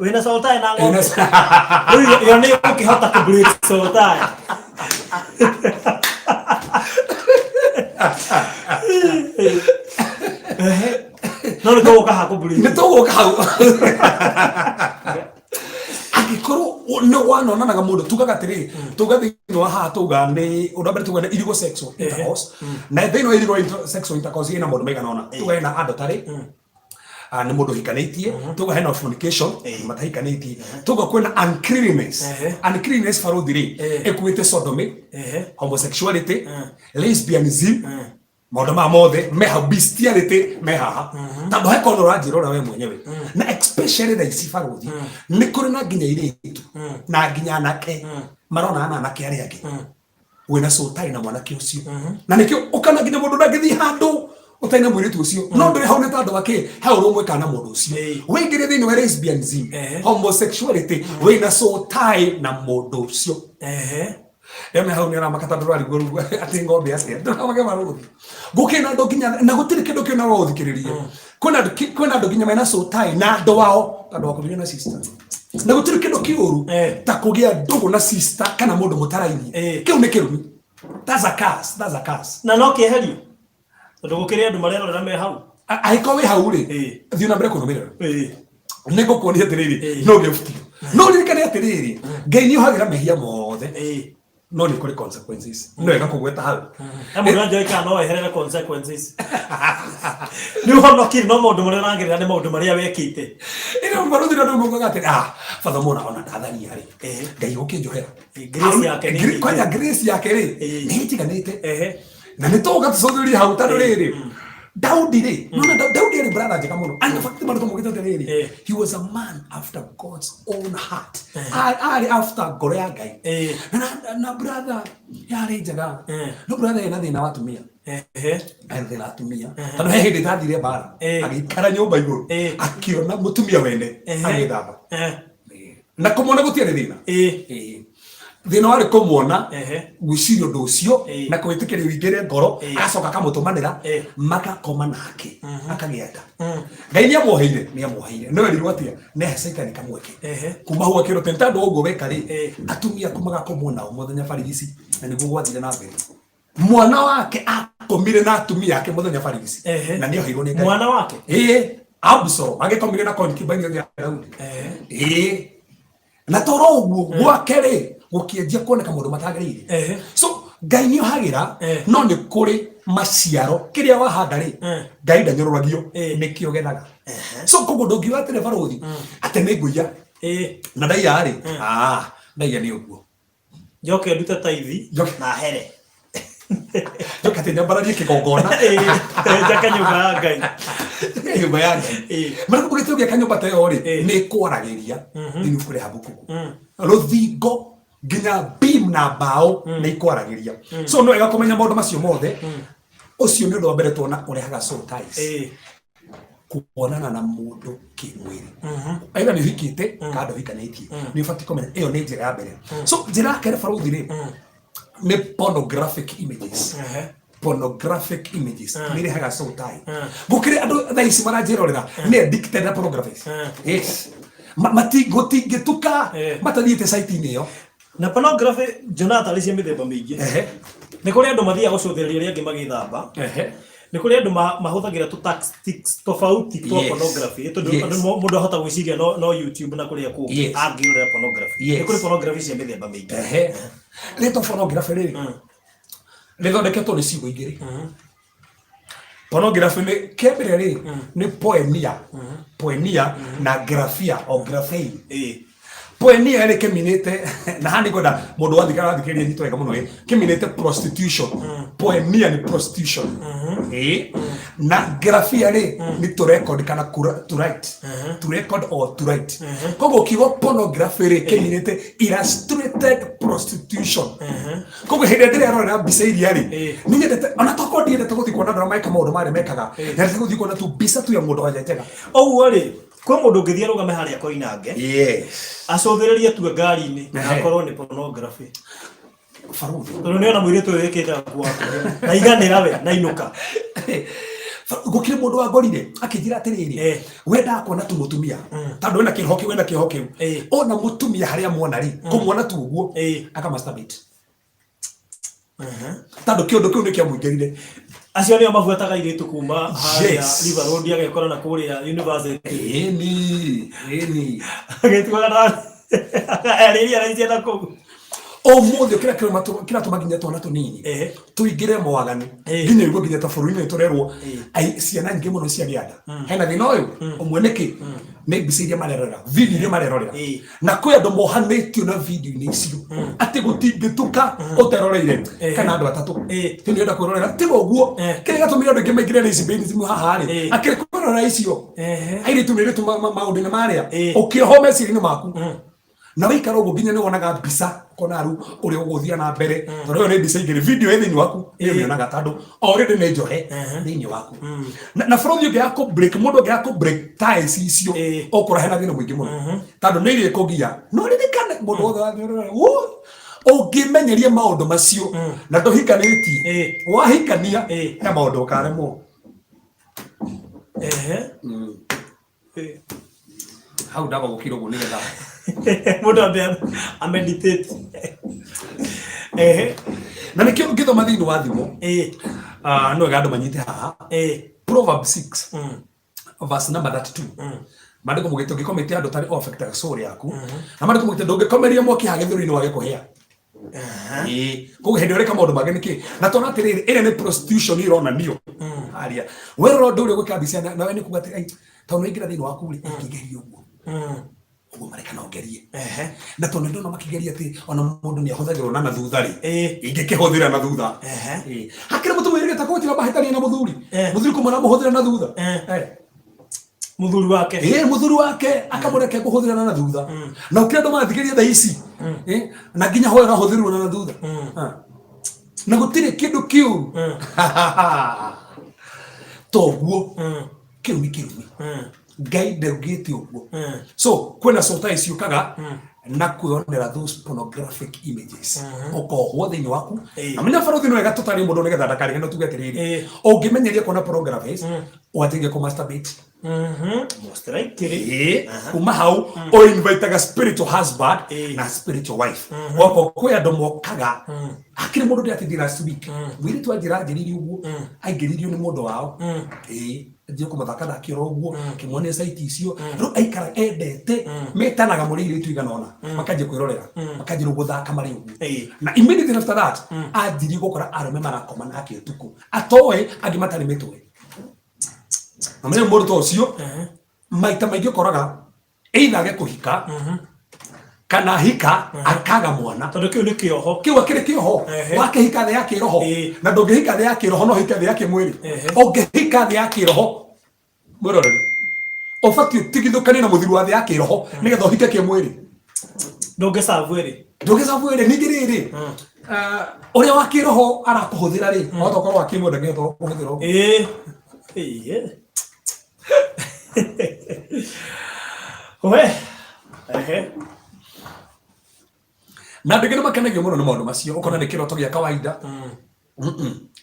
Wĩna soul tie na ng'ombe. Rĩu ĩyo nĩ ũkĩhota kũ break soul tie. No nĩ tũgũka ha kũ break. Nĩ tũgũka hau. Angĩkorwo nĩ wanonanaga mũndũ, tugaga atĩrĩrĩ, tuga thĩinĩ wa haha, tuga nĩ ũndũ wa mbere, tuga nĩ illegal sexual intercourse, na thĩinĩ wa illegal sexual intercourse ĩna maũndũ maigana ũna. Tuga ĩna adultery, nĩ mũndũ ũhikanĩtie. Tuga hena fornication, matahikanĩtie. Tuga kwĩna uncleanness. Uncleanness, barũthi rĩ, ĩkuĩte sodomy, homosexuality, lesbianism, maũndũ maya mothe me hau, bestiality me haha, tondũ he kona ũranjĩra ũrĩa we mwenyewe. Na especially thaa ici, barũthi, nĩ kũrĩ na nginya airĩtu na nginya anake maronana na anake arĩa angĩ. Wĩna soul tie na mwanake ũcio, na nĩkĩo ũkana nginya mũndũ ndangĩthiĩ handũ ũtarĩ na mũirĩtu ũcio, no ndũrĩ hau nĩ tondũ wa kĩ? He ũrũmwe kana mũndũ ũcio. Wĩingĩre thĩinĩ wa lesbianism, homosexuality, wĩna soul tie na mũndũ ũcio. Eme hau nĩ aramaka tondũ rwariguo rũguo atĩ ng'ombe atĩa ndũramake marũthi gũkĩna andũ nginya na gũtirĩ kĩndũ kĩu na ũthikĩrĩrie. Kwĩna andũ nginya mena soul tie na andũ ao tondũ wakomire na sister, na gũtirĩ kĩndũ kĩũru ta kũgĩa ndũgũ na sister kana mũndũ mũtarainie. Kĩu nĩ kĩrumi. That's a curse, that's a curse. Na no kĩeherio tondũ gũkĩrĩ andũ marerorera me hau. Angĩkorwo wĩ hau rĩ, thiĩ na mbere kũrũmĩrĩra. Nĩ ngũkuonia atĩrĩrĩ, no gĩbutio no ririkane atĩrĩrĩ, Ngai nĩ ohagĩra mehia mothe, no nĩ kũrĩ consequences. No wega kũgweta hau. He mũndũ anjoĩ kana no eherere consequences. Nĩ ũhonokire, no maũndũ marĩa ũragerera nĩ maũndũ marĩa wekĩte. Ĩno barũthi no ndũmugaga atĩ batha mona ona ndatharia rĩ, Ngai ũkĩnjohera. Grace yake nĩ nyingĩ. Kwanja grace yake rĩ, nĩ ĩtiganĩte. Na nĩ tũgũka tũcũthĩrĩrie hau tondũ rĩrĩ, Daudi rĩ, nona Daudi arĩ brother njega mũno. And in fact marĩtwa maugĩte atĩrĩrĩ, he was a man after God's own heart. Arĩ after ngoro ya Ngai. Na brother yarĩ njega, no brother ena thĩna wa atumia. Ena thĩna wa atumia tondũ he hĩndĩ tathire mbara, agĩikara nyũmba igũrũ, akĩona mũtumia wene agĩthamba. Na kũmwona gũtiarĩ thĩna. Thĩna warĩ kũmuona, gwĩciria ũndũ ũcio na kwĩtĩkĩria ũingĩre ngoro. Agacoka akamũtũmanĩra, magakoma nake, akagĩa nda. Ngai nĩ amuoheire, nĩ amuoheire, no erirwo atĩa? Nĩ ahe Caitani kamweke. Kuma hau akĩrwo atĩ nĩ tondũ wa ũguo weka rĩ, atumia aku magakomwo nao mũthenya barigici. Na nĩguo gwathire na mbere, mwana wake akomire na atumia ake mũthenya barigici. Na nĩ oheirwo nĩ Ngai. Mwana wake? Ĩĩ, Absalom agĩkomire na concubine ya Daudi. Ĩĩ, na toro ũguo gwake rĩ, gũkĩanjia kuoneka maũndũ matagĩrĩire. So Ngai nĩ ohagĩra, no nĩ kũrĩ maciaro. Kĩrĩa wahanda rĩ, Ngai ndanyũrũragio, nĩkĩo gethaga. So koguo ndũngiuga atĩrĩ, barũthi, atĩ nĩ ngũiya na ndaiya rĩ, ndaiya nĩ ũguo. Njoke ndute taithi na here. Njoke atĩ nyambararie kĩgongona. Njake nyũmba ya Ngai. Nyũmba ya Ngai. Marĩa kũgĩte ũgĩaka nyũmba ta ĩyo rĩ, nĩ ĩkwaragĩria thĩinĩ kũrĩ Habukuku rũthingo. Nginya beam na mbaũ nĩ ikwaragĩria. So no wega kũmenya maũndũ macio mothe. Ũcio nĩ ũndũ wa mbere tuona ũrehaga soul ties, kuonana na mũndũ kĩmwĩrĩ, either nĩ ũhikĩte kana ndũhikanĩtie, nĩ ũbatiĩ kũmenya ĩyo nĩ njĩra ya mbere. So njĩra ya kerĩ, barũthi, rĩ, nĩ pornographic images. Pornographic images nĩ irehaga soul tie. Gũkĩrĩ andũ thaa ici maranjĩrorera nĩ addicted na pornography. Yes. Gũtingĩtuka matathiĩte site-inĩ ĩyo. Na pornography, Jonathan, arĩ cia mĩthemba mĩingĩ. Nĩ kũrĩ andũ mathiaga gũcũthĩrĩria arĩa angĩ magĩthamba. Nĩ kũrĩ andũ mahũthagĩra tũ tactics tofauti twa pornography, tondũ andũ mũndũ ahota gwĩciria no YouTube na kũrĩa kũngĩ angĩrorera pornography. Nĩ kũrĩ pornography cia mĩthemba mĩingĩ. Rĩtwa pornography rĩ, rĩthondeketwo nĩ ciugo igĩrĩ. Pornography nĩ kĩambere rĩ, nĩ poemia, poemia na graphia o graphein. Poemia rĩ, kĩminĩte na haha nĩngwenda mũndũ wathika arathikĩrĩria nyito wega mũno ĩ, kĩminĩte prostitution. Poemia nĩ prostitution, ĩ, na graphia rĩ, nĩ to record kana to write, to record or to write. Koguo kiugo pornography rĩ, kĩminĩte illustrated prostitution. Koguo hĩndĩ ĩrĩa ndĩrerorera mbica iria rĩ, nĩ nyendete, ona tokorwo ndiendete gũthiĩ kuona andũ arĩa meka maũndũ marĩa mekaga, nyendete gũthiĩ kuona tu mbica tu ya mũndũ wanja njega. Ũguo rĩ, kwĩ mũndũ ũngĩthiĩ arũgame harĩa Koinange, acũthĩrĩrie tue ngari-inĩ, na akorwo nĩ pornography. Barũthi. Tondũ nĩona mũirĩtu ũyũ wĩkĩte nguo hakuhĩ na iganĩra we na inũka. Gũkĩrĩ mũndũ wangorire akĩnjĩra atĩrĩrĩ, wendaga kuona tu mũtumia tondũ wena kĩroho kĩu, wena kĩoho kĩu, ona mũtumia harĩa muona rĩ, kũmuona tu ũguo, aka masturbate, tondũ kĩũndũ kĩu nĩ kĩamũingĩrire. Acio nĩo mabuataga airĩtu kuma harĩa River Road, agekora na kũrĩa university. Ĩni, ĩni. Agĩtuaga na arĩria araicia na kũu. Ũmũthĩ kĩrĩa kĩratũma nginya twana tũnini tũingĩre mawaganu, nginya igua nginya ta bũrũri-inĩ tũrerwo ai ciana nyingĩ mũno ciagĩa nda, hena thĩna ũyũ ũmwe. Nĩkĩ? Nĩ mbica iria marerorera, video iria marerorera. Na kwĩ andũ mohanĩtio na video-inĩ icio atĩ gũtingĩtuka ũteroreire kana andũ atatũ. Ti nĩ ũrenda kwĩrorera, tiga ũguo. Kĩrĩa gĩatũmire andũ aingĩ maingĩre lesbianism haha rĩ, akĩrĩ kwĩrorera icio airĩtu nĩ airĩtu maũndũ-inĩ marĩa ũkĩohwo meciria-inĩ maku na waikara ũguo nginya nĩ wonaga mbica, ũkona rĩu ũrĩa ũgũthiĩ na mbere, tondũ ĩyo nĩ mbica igĩrĩ, video ĩ thĩinĩ waku nĩ ũmĩonaga tondũ already nĩ njohe thĩinĩ waku. Na bũrũri ũngĩaga kũ break, mũndũ ũngĩaga kũ break ties icio, ũkũra hena thĩna mũingĩ mũno, tondũ nĩ irĩkũgia. No ririkane mũndũ wothe wathiũrũra ũngĩmenyeria maũndũ macio na ndũhikanĩtie, wahikania he maũndũ ũkaremwo. Hau ndamba gũkira ũguo nĩgetha mũndũ ambe ameditate. Na nĩkĩo ngĩthoma thĩinĩ wa Thimo, no wega andũ manyite haha, Proverb 6 verse number 32, maandĩko mugĩte ũngĩkometie andũ tarĩ affect soul yaku, na maandĩko mugĩte ndũngĩkomeria mwaki haha gĩthũri-inĩ wage kũhĩa. Ĩĩ, koguo hĩndĩ ĩrĩa ũreka maũndũ mangĩ nĩkĩ na tona atĩrĩrĩ, ĩrĩa nĩ prostitution ĩronanio harĩa werora ũndũ ũrĩa ũgwĩka mbica nawe nĩ kuga atĩ "Ai, tondũ nĩ thĩinĩ waku rĩ, ingĩgeria ũguo ũguo mareka no ngerie, na tondũ ndona makĩgeria atĩ ona mũndũ nĩ ahũthagĩrwo na thutha rĩ, ingĩkĩhũthĩra na thutha." Hakĩrĩ mũtumia ũrĩgĩte kũgũtira mahĩtania na mũthuri, mũthuri kũmwĩra mũhũthĩre na thutha. Mũthuri wake. Ĩĩ, mũthuri wake akamũreke kũhũthĩra na thutha, na ũkĩrĩ andũ marathikĩrĩria thaa ici, na nginya hoyo ũrahũthĩrwo na thutha. Ah. Na gũtirĩ kĩndũ kĩũru toguo. Kĩu nĩ kĩrumi. Ngai ndaugĩte ũguo. So kwĩna cota ciũkaga na kwĩonera those pornographic images, ũkohwo thĩinĩ waku. Na menya barothi, nĩ wega tũtarĩ mũndũ nĩgetha ndakarige, no tuge atĩrĩrĩ, ũngĩmenyeria kuona pornographies, wanjĩrĩrie kũ masturbate. Most likely. Ĩĩ, kuma hau ũinvitaga spiritual husband na spiritual wife. Goko kwĩ andũ mokaga. Hakĩrĩ mũndũ ndĩratithie last week, mũirĩtu anjĩra anjĩrĩire ũguo aingĩririo nĩ mũndũ wao. Ĩĩ, anjie kũmũthaka thakĩra ũguo, akĩmuonia site icio, rĩu aikara endete metanaga mũrĩ airĩtu igana ũna, makanjia kwĩrorera, makanjia rĩu gũthaka marĩ ũguo. Na immediately after that anjirie gũkora arũme marakoma nake ũtukũ atoĩ, angĩ matarĩ mĩtwe. Na mũthenya mũndũ ta ũcio maita maingĩ ũkoraga either age kũhika kana hika akaga mwana. Tondũ kĩu nĩ kĩoho. Kĩu akĩrĩ kĩoho. Wakĩhika thĩ ya kĩroho, na ndũngĩhika thĩ ya kĩroho, no hike thĩ ya kĩmwĩrĩ. Ũngĩhika thĩ ya kĩroho, mwĩroreri, ũbatiĩ ũtigithũkanie na mũthuri wa thĩ ya kĩroho nĩgetha ũhike kĩmwĩrĩ. Ndũngĩcabu ĩrĩ. Ndũngĩcabu ĩrĩ ningĩ rĩrĩ, ũrĩa wa kĩroho arakũhũthĩra rĩ, wahota ũkorwo wa kĩmwĩrĩ ndangĩhota gũkũhũthĩra ũguo. Ĩĩ. Ĩĩ. We. Ehe. Na andũ aingĩ nĩ makenagio mũno nĩ maũndũ macio, ũkona nĩ kĩroto gĩa kawaida.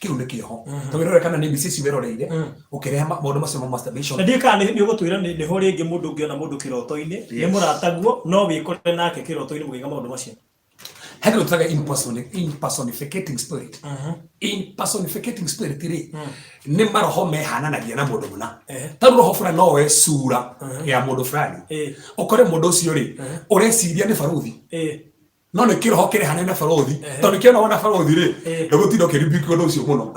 Kĩu nĩ kĩoho. Ta wĩrore kana nĩ mbica ici wĩroreire, ũkĩrehe maũndũ macio ma masturbation. Na ndiũĩ kana nĩ ũgũtwĩra nĩ ho rĩngĩ mũndũ ũngĩona mũndũ kĩroto-inĩ, nĩ mũrataguo, no wĩkore nake kĩroto-inĩ mũgĩka maũndũ macio. He kĩndũ tũtaga impersonificating spirit. Impersonificating spirit rĩ, nĩ maroho mehananagia na mũndũ mũna. Ta rĩu roho fulani no woe cura ya mũndũ fulani. Ũkore mũndũ ũcio rĩ, ũreciria nĩ barũthi. No nĩ kĩroho kĩrehanene na barũthi. Tondũ kĩona wona barũthi rĩ, ndũgũtinda ũkĩrebuke ũndũ ũcio mũno.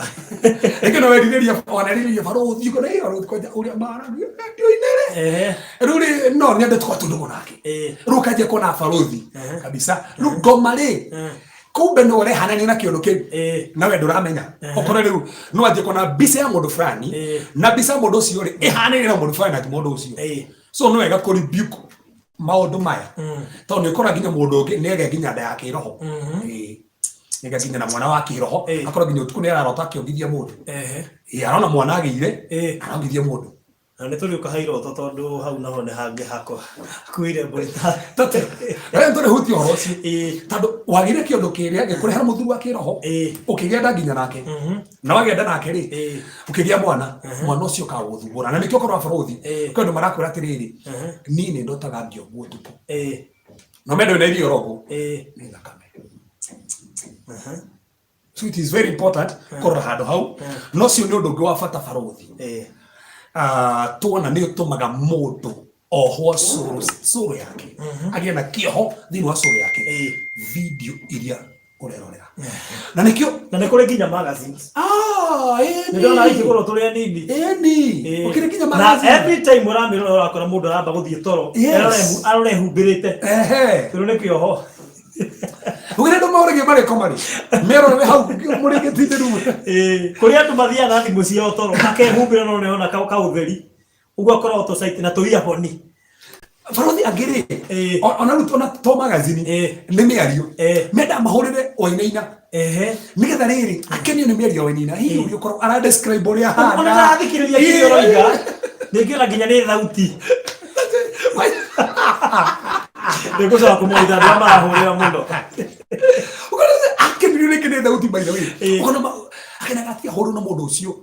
Rĩngĩ no werirĩria, wanerirĩria barũthi, ũkona ĩ barũthi kwanja ũrĩa maragia redio-inĩ rĩ. Rĩu rĩ, no nyende tũkorwo twĩ ndũgũ nake. Rĩu ũkanjia kuona barũthi kabisa. Rĩu ngoma rĩ, kumbe no ũrehanania na kĩũndũ kĩu. Na we ndũramenya. Ũkore rĩu no anjie kuona mbica ya mũndũ fulani, na mbica ya mũndũ ũcio rĩ, ĩhanaine na mũndũ fulani na ti mũndũ ũcio. So nĩ wega kũ rebuke maũndũ maya. Tondũ nĩ ũkora nginya mũndũ ũngĩ nĩ agĩa nginya nda ya kĩroho. Nĩ agĩa nginya na mwana wa kĩroho. Akorwo nginya ũtukũ nĩ ararota akĩongithia mũndũ. Arona mwana agĩire, arongithia mũndũ. Na nĩ tũrĩũka ha iroto tondũ hau naho nĩ hangĩ hakwa hakuĩire mbũri ta. Rĩu tũrĩhutia ũhoro ũcio. Tondũ wagĩire kĩũndũ kĩrĩa gĩkũrehera mũthuri wa kĩroho, ũkĩgĩa nda nginya nake. Na wagĩa nda nake rĩ, ũkĩgĩa mwana, mwana ũcio ũkaga gũthumbũra. Na nĩkĩo ũkorwo barũthi, kwĩ andũ marakwĩra atĩrĩrĩ, niĩ nĩ ndotaga ngĩongwo ũtukũ. No mende wĩna irio ũrongwo. Nĩ thakame. So it is very important kũrora handũ hau. No ũcio nĩ ũndũ ũngĩ wa bata barũthi. Tuona nĩ ũtũmaga mũndũ ohwo cũrũ yake. Agĩe na kĩoho thĩinĩ wa cũrũ yake. Video iria ũrerorera. Na nĩkĩo Na nĩ kũrĩ nginya magazines. Nĩ ndona ikĩgũrwo tũrĩ anini. Ĩni. Ũkĩrĩ nginya Na magazine. every time ũramĩrora ũrakora mũndũ aramba gũthiĩ toro. Arore humbĩrĩte. Tondũ nĩ kĩoho. Ũgĩrĩ andũ maũragia marĩko marĩ. Merorere hau mũrĩngĩtinde rĩu. Kũrĩ andũ mathiaga na thimũ ciao toro, makehumbĩra no nĩona kaũtheri. Ũguo akoragwo tũ site na tũ earphone. Barũthi angĩ rĩ, ona rĩu ona to magazine, nĩ mĩario. Mendaga mahũrĩre Wainaina. Nĩgetha rĩrĩ, akenio nĩ mĩario ya Wainaina. Hihi ũrĩa ũkorwo ara describe ũrĩa ahana. Ona ndarathikĩrĩria kĩrĩa ũroiga. Ningĩ ona nginya nĩ thauti. Nĩngũcoka kũmũitha andũ arĩa marahũrĩra mũno. Ũkona akenio rĩngĩ nĩ thauti by the way. Ũkona akenaga atia hũrwo na mũndũ ũcio.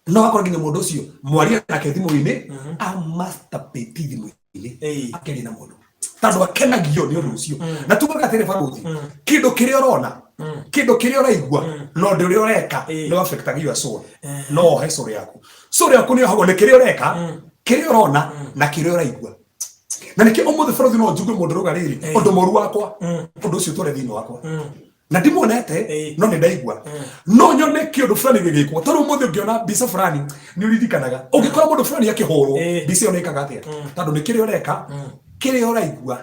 No akorwo nginya mũndũ ũcio mwaria nake thimũ-inĩ, a masturbate thimũ-inĩ, akeria na mũndũ. Tondũ akenagio nĩ ũndũ ũcio. Na tugaga atĩrĩ barũthi, kĩndũ kĩrĩa ũrona, kĩndũ kĩrĩa ũraigua, na ũndũ ũrĩa ũreka, nĩ affectaga your soul. No ohe soul yaku. Soul yaku nĩ yohagwo nĩ kĩrĩa ũreka, kĩrĩa ũrona, na kĩrĩa ũraigua. Na nĩkĩo ũmũthĩ barũthi no njugue mũndũ ũrauga rĩrĩ, ũndũ mũru wakwa, ũndũ ũcio ũtũre thĩinĩ wakwa. Na ndimuonete, no nĩ ndaigua. No nyone kĩũndũ fulani gĩgĩkwo. Tondũ ũmũthĩ ũngĩona mbica fulani, nĩ ũririkanaga. Ũngĩkora mũndũ fulani akĩhũrwo, mbica ĩyo nĩ ĩkaga atĩa? Tondũ nĩ kĩrĩa ũreka, kĩrĩa ũraigua,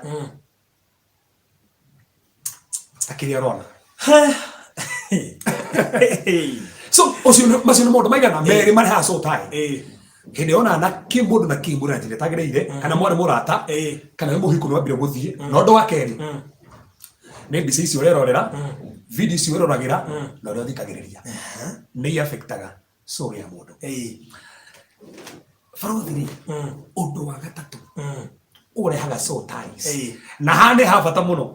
na kĩrĩa ũrona. So, ũcio nĩ, macio nĩ maũndũ maigana merĩ marehaga soul tie. Hĩndĩ ĩyo ona na kĩ mũndũ na kĩ mũndũ na njĩra ĩtagĩrĩire, kana mwarĩ mũrata, kana nĩ mũhiko nĩ wambire gũthiĩ. Na ũndũ wa kerĩ, nĩ mbica icio ũrerorera, video icio wĩroragĩra, na ũrĩa ũthikagĩrĩria. Nĩ affectaga soul ya mũndũ. Barũthi rĩ, ũndũ wa gatatũ ũrehaga soul ties. Na haha nĩ ha bata mũno.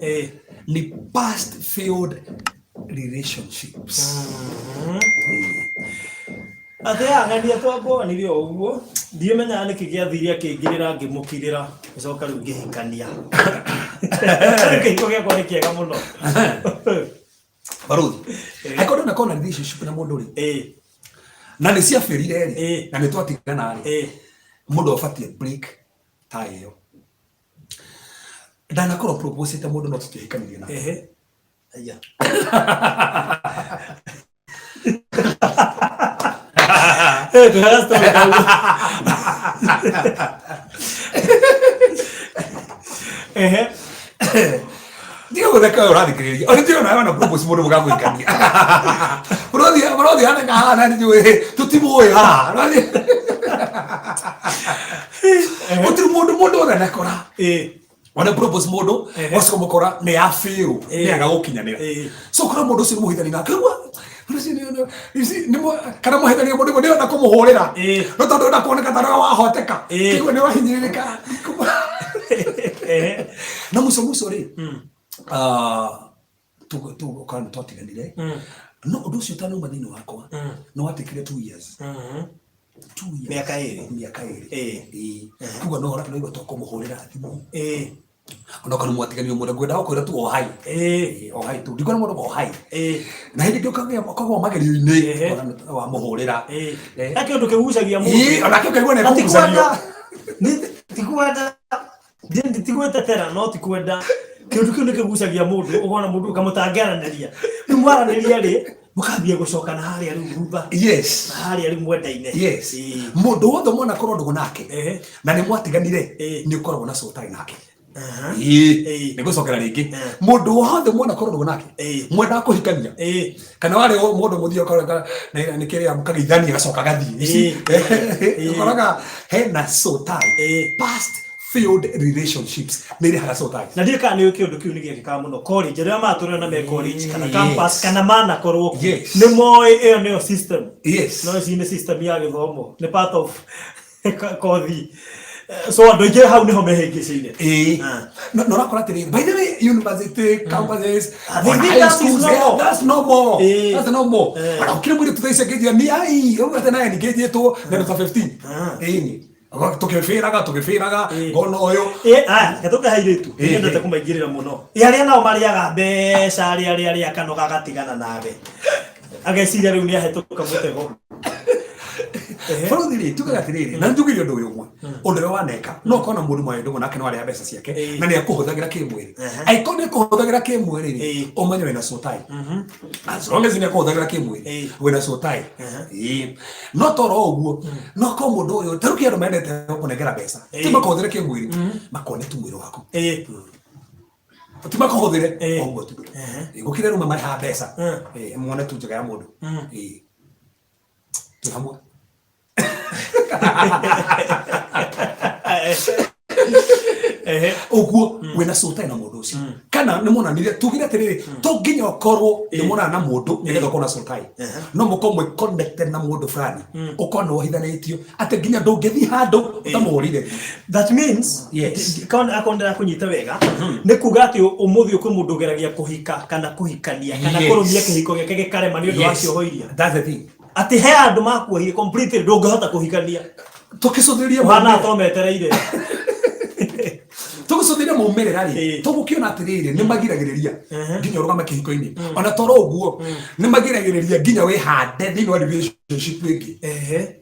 Nĩ past failed relationships. Atĩ ang'ania twambonire o ũguo, ndiamenyaga nĩkĩ gĩathire akĩingĩrĩra ngĩmũkirĩra, ngĩcoka rĩu ngĩhikania. Rĩu kĩhiko gĩakwa nĩ kĩega mũno. Barũthi, angĩkorwo ndũnakorwo na relationship na mũndũ rĩ, na nĩ ciabĩrire rĩ, na nĩ twatigana rĩ, mũndũ abatiĩ break ta ĩyo. Ndanakorwo proposĩte mũndũ no tũtiahikanirie nake. Aya. Tuhaga story kau. Ndiga gũtheka we ũrathikĩrĩria. Ona ndiũĩ ona wana propose mũndũ mũgakũhikania. Ũrathiĩ ũrathiĩ hana hana ndiũĩ tũtimũĩ haha. Ũrathiĩ. Gũtirĩ mũndũ mũndũ othe anakora. Ona propose mundu wacoka mukora ni ya fail, ni aga gukinyanira. So kora mundu ucio ni muhithani nake ũguo, kana muhithani mundu ũmwe nĩona kũmũhũrĩra, no tondũ enda kuoneka ta ũrĩa wahoteka, kĩguo nĩ wahinyĩrĩrĩka. Na mũico mũico rĩ, kana twatiganire, no ũndũ ũcio ũtanauma thĩinĩ wakwa nĩ watekire 2 years. 2 years. Mĩaka 2. Mĩaka 2. Ĩĩ. Koguo no ũraigua to kũmũhũrĩra thimũ, onokorwo nĩ mwatiganire mũndũ, ngwenda gũkwĩra tu o hai. Ĩĩ, o hai tu, ndikuona mũndũ o hai. Na hĩndĩ ĩngĩ ũkagĩa ũkagwa magerio-inĩ, wamũhũrĩra. Na kĩndũ kĩgucagia mũndũ. Ĩĩ, onake ũkaigua nĩ Na ti ekũgucario. kwenda, ti kwenda, ti gwĩtetera, no ti kwenda, kĩndũ kĩu nĩ kĩgucagia mũndũ, ũkona mũndũ ũkamũtangĩaranĩria, rĩu mwaranĩria rĩ, mũkambia gũcokana harĩa rĩu thutha, na harĩa rĩu mwendaine. Mũndũ wothe mwana korwo ndũgũ nake na nĩ mwatiganire, nĩ ũkoragwo na soul tie nake. Ĩĩ, nĩ gũcokera rĩngĩ. Mũndũ wothe mwana korwo ndũgũ nake, mwendaga kũhikania, kana warĩ mũndũ mũthiĩ ũkoraga nĩ kĩrĩa mũkageithania gacoka gathiĩ. Ũkoraga hena soul tie. Past failed relationships nĩ irehaga soul ties. Na ndiũĩ kana nĩ kĩũndũ kĩu nĩ gĩekĩkaga mũno college, arĩa matũrĩra na me college kana campus, kana manakorwo kuo, nĩ moĩ ĩyo nĩyo system. No ici nĩ system ya gĩthomo, nĩ part of kothi. So andũ aingĩ hau nĩho mehĩngĩcĩire. Ĩĩ. No no ũrakora atĩrĩrĩ, by the way, university campuses, They on think high that is schools, normal. yeah, that's normal. That's normal. Ona gũkĩrĩ mũirĩtu thaa ici angĩnjĩra ni ai ũguo atĩ naye ningĩnjĩtwo na ta 15. Ĩĩ, tũkĩbĩraga tũkĩbĩraga ngona ũyũ. Aya, reke tũke airĩtu. Nĩnyendete kũmaingĩrĩra mũno. Arĩa nao marĩaga mbeca, arĩa arĩa arĩa akanoga agatigana nawe, ageciria rĩu nĩ ahĩtũka mũtego. Bũrũri rĩ, tugaga atĩrĩrĩ, na njuge ũndũ ũyũ ũmwe, ũndũ ũrĩa waneka, no ũkorwo na mũndũ mwarĩ ndũgũ nake no arĩa mbeca ciake na nĩ akũhũthagĩra kĩmwĩrĩ. Angĩkorwo nĩ akũhũthagĩra kĩmwĩrĩ rĩ, ũmenye wĩna soul tie. As long as nĩ akũhũthagĩra kĩmwĩrĩ, wĩna soul tie. Ĩĩ. No toro ũguo, no korwo mũndũ ũyũ ta rĩu kĩ andũ mendete kũnengera mbeca, ti makũhũthĩre kĩmwĩrĩ, makone tu mwĩrĩ waku, ti makũhũthĩre o ũguo tu. Gũkĩrĩ arũme marĩhaga mbeca. Ĩĩ, muone tu njega ya mũndũ. Ĩĩ. Twĩ hamwe. Ũguo wĩna soul tie na mũndũ ũcio, kana nĩ monanire, tugire atĩrĩrĩ, to nginya ũkorwo nĩ monana na mũndũ nĩgetha ũkorwo na soul tie. No mũkorwo mwĩ connected na mũndũ fulani, ũkorwo nĩ wohithanĩtio atĩ nginya ndũngĩthiĩ handũ ũtamũhũrire. That means, akorwo ndĩrakũnyita wega, nĩ kuga atĩ ũmũthĩ kwĩ mũndũ ũgeragia kũhika kana kũhikania kana kũrũmia kĩhiko gĩake gĩkarema nĩ ũndũ wa cioho iria. That's the thing. Atĩ he andũ makuohire completely, ndũngĩhota kũhikania. Tũkĩcũthĩrĩria ũhana to metereire. Tũgĩcũthĩrĩria maumĩrĩra rĩ, tũgũkĩona atĩrĩrĩ, nĩ magiragĩrĩria nginya ũrũgame kĩhiko-inĩ. Ona toro ũguo, nĩ magiragĩrĩria nginya wĩhande thĩinĩ wa relationship ĩngĩ.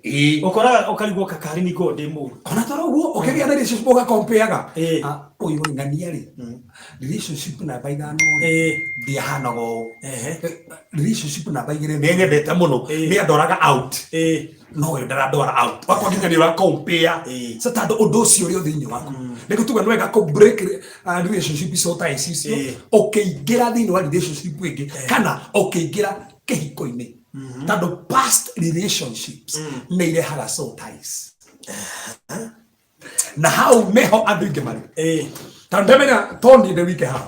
Ĩĩ. Ũkoraga ũkarigwo kakari nĩ ngorwo ndĩ mũru. Ona toro ũguo, ũkĩgĩa na relationship ũgakompeaga. Ũyũ rĩ, ng'ania rĩ, relationship namba 5 rĩ, ndiahanaga ũũ. Relationship namba 2 nĩ nyendete mũno, nĩ andoraga out, no ũyũ ndarandwara out wakwa, nginya nĩ ũrakompea. So tondũ ũndũ ũcio ũrĩ o thĩinĩ waku, nĩguo tuga nĩ wega kũ break relationship icio ta ici icio, ũkĩingĩra thĩinĩ wa relationship ĩngĩ kana ũkĩingĩra kĩhiko-inĩ, tondũ past relationships nĩ irehaga soul ties, na hau neho andũ aingĩ marĩ, tondũ ndamenya to niĩ ndĩ wike hau.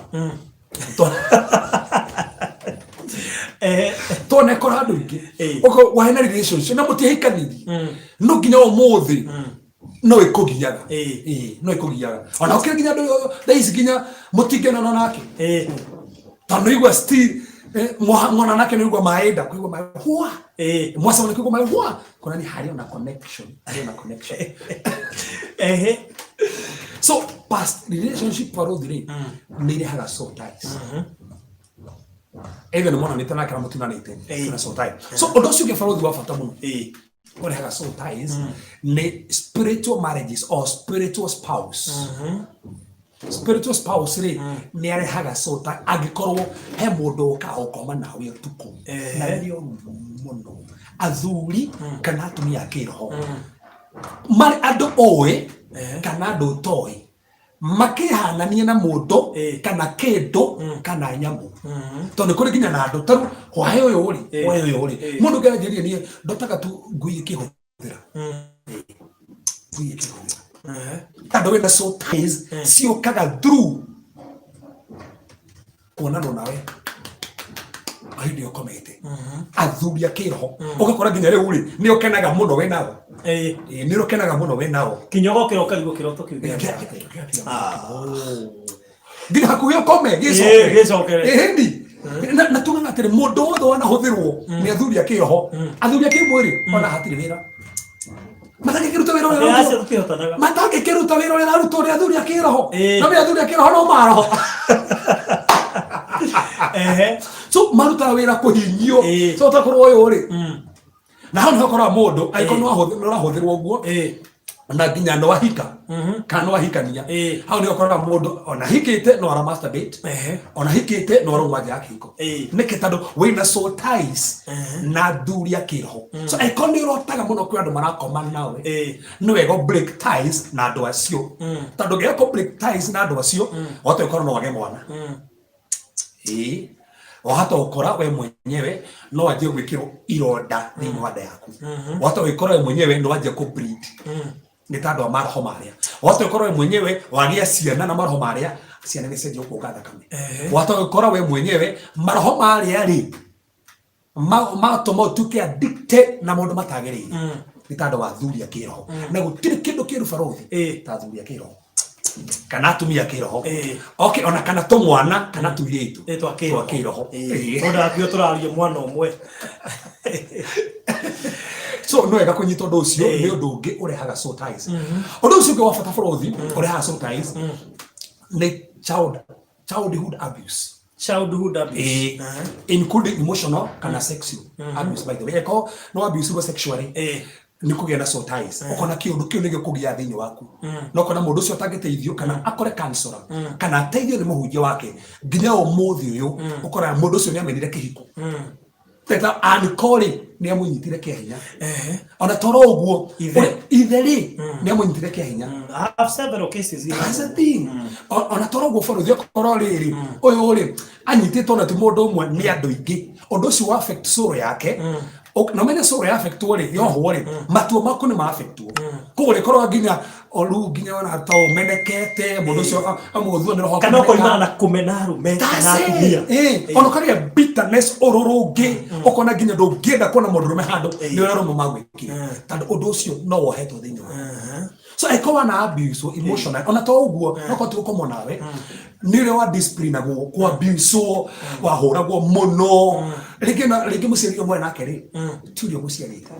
Tonekora andũ aingĩ ũko wahena relationship na mũtiahikanirie, no nginya ũmũthĩ no ĩkũgiaga. Ĩĩ, no ĩkũgiaga ona ũkĩrĩ nginya andũ thaa ici nginya mũtingĩonana nake, tondũ igua still mwana nake nĩ igua maĩ nda kũigua maĩ hwa, mwacemania kũigua maĩ hwa, kuonania harĩ ona connection, harĩ ona connection. So past relationship, barothi rĩ, nĩ irehaga soul ties, either nĩ monanĩte nake na mũtinanĩte, na soul tie. So ũndũ ũcio ũngĩ, barothi, wa bata mũno ũrehaga soul ties nĩ spiritual marriages or spiritual spouse. Spiritual spouse rĩ, nĩ arehaga soul tie angĩkorwo he mũndũ ũkaga gũkoma nawe ũtukũ, na nĩ ũru mũno, athuri kana atumia a kĩroho, marĩ andũ ũĩ kana andũ ũtoĩ, makĩhanania na mũndũ kana kĩndũ kana nyamũ, tondũ nĩ kũrĩ nginya na andũ tarĩu hwaĩ ũyũ rĩ, hwaĩ ũyũ rĩ, mũndũ ũngĩ aranjĩrire niĩ ndotaga tu ngui ĩkĩhũthĩra, ngui ĩkĩhũthĩra. Tondũ wĩna soul ties ciũkaga through kuonanwo nawe hĩndĩ ĩyo ũkomete. Athuri a kĩroho ũgakora nginya rĩu rĩ, nĩ ũkenaga mũno wĩ nao. Ĩĩ, nĩ ũkenaga mũno wĩ nao. Kinya ũgokĩra ũkarigwo kĩroto kĩu gĩa. Nginya hakuhĩ ũkome. Gĩcokere. Ĩhĩndi na tugaga atĩrĩ, mũndũ wothe wanahũthĩrwo nĩ athuri a kĩroho, athuri a kĩmwĩrĩ, ona hatirĩ wĩra matangĩkĩruta wĩra ũrĩa Acio ũrarutwo. tũtihotanaga. Matangĩkĩruta wĩra ũrĩa ũrarutwo nĩ athuri a kĩroho. No nĩ athuri a kĩroho no maroho. So marutaga wĩra kũhinyio. So takorwo ũyũ rĩ, na hau nĩho ũkoraga mũndũ angĩkorwo nĩ ũrahũthĩrwo ũguo na nginya no ahika kana no ahikania, hau nĩho ũkoraga mũndũ ona ahikĩte no ara masturbate, ona ahikĩte no arauma nja ya kĩhiko. Nĩkĩ? Tondũ wĩna soul ties na athuri a kĩroho. So angĩkorwo nĩ ũrotaga mũno kwĩ andũ marakoma nawe, nĩ wega ũ break ties na andũ acio, tondũ ũngĩaga kũ break ties na andũ acio, wahota gũkorwo no wage mwana. Ĩĩ, wahota gũkora we mwenyewe no wanjie gwĩkĩrwo ironda thĩinĩ wa nda yaku. Wahota gwĩkora we mwenyewe no wanjie kũ bleed nĩ tondũ wa maroho marĩa. Wahota gũkorwo we mwenyewe wagĩa ciana na maroho marĩa, ciana nĩ cianjia gũkuonga thakame. Wahota gũkora we mwenyewe maroho marĩa rĩ, matũma ũtuĩke addicted na maũndũ matagĩrĩire nĩ tondũ wa athuri a kĩroho. Na gũtirĩ kĩndũ kĩũru, barũthi, ta athuri a kĩroho kana atumia a kĩroho. Okay, ona kana tũmwana kana tũirĩtu twa twa kĩroho. Kĩroho. Tondũ akuo tũraria mwana ũmwe. So no wega kũnyita ũndũ ũcio. Nĩ ũndũ ũngĩ ũrehaga soul ties. Ũndũ ũcio ũngĩ wa bata, bũrũthi, ũrehaga soul ties nĩ childhood abuse. Childhood abuse. Including emotional kana sexual abuse. By the way, eko no abuse sexually, nĩ kũgĩa na soul ties. Ũkona kĩũndũ kĩu nĩ gĩkũgĩa thĩinĩ waku, no ũkona mũndũ ũcio atangĩteithio kana akore counselor kana ateithio nĩ mũhunjia wake, nginya ũmũthĩ ũyũ ũkoraga mũndũ ũcio nĩ amenire kĩhiko teta anikori nĩ amũnyitire kĩa hinya. Ona toro ũguo Ithe. Ithe rĩ, nĩ amũnyitire kĩa hinya. I have several cases here. That's the thing. Ona toro ũguo, bũrũri, okorwo rĩrĩ ũyũ rĩ anyitĩtwo na ti mũndũ ũmwe, nĩ andũ aingĩ, ũndũ ũcio wa affect soul yake. Na ũmenye soul ya affectwo rĩ, yohwo rĩ, matua maku nĩ ma affectwo. Koguo rĩkorwo nginya o rĩu nginya ona to ũmenekete mũndũ ũcio amũthua nĩ roho. Kana ũkoimana na kũmena arũme kana That's it. atumia. Ona ũkagĩa bitterness, ũrũrũ ũngĩ, ũkona nginya ndũngĩenda kuona mũndũrũme handũ nĩ ũrĩa arũme magwĩkire, tondũ ũndũ ũcio no wohetwo thĩinĩ waku. So angĩkorwo wana abuse emotional, ona to ũguo, no korwo ti gũkomwo nawe, nĩ ũrĩa wa disciplinagwo, kũ abuse, wahũragwo mũno rĩngĩ na rĩngĩ, mũciari ũmwe nake rĩ, ti ũrĩa ũgũciarĩte.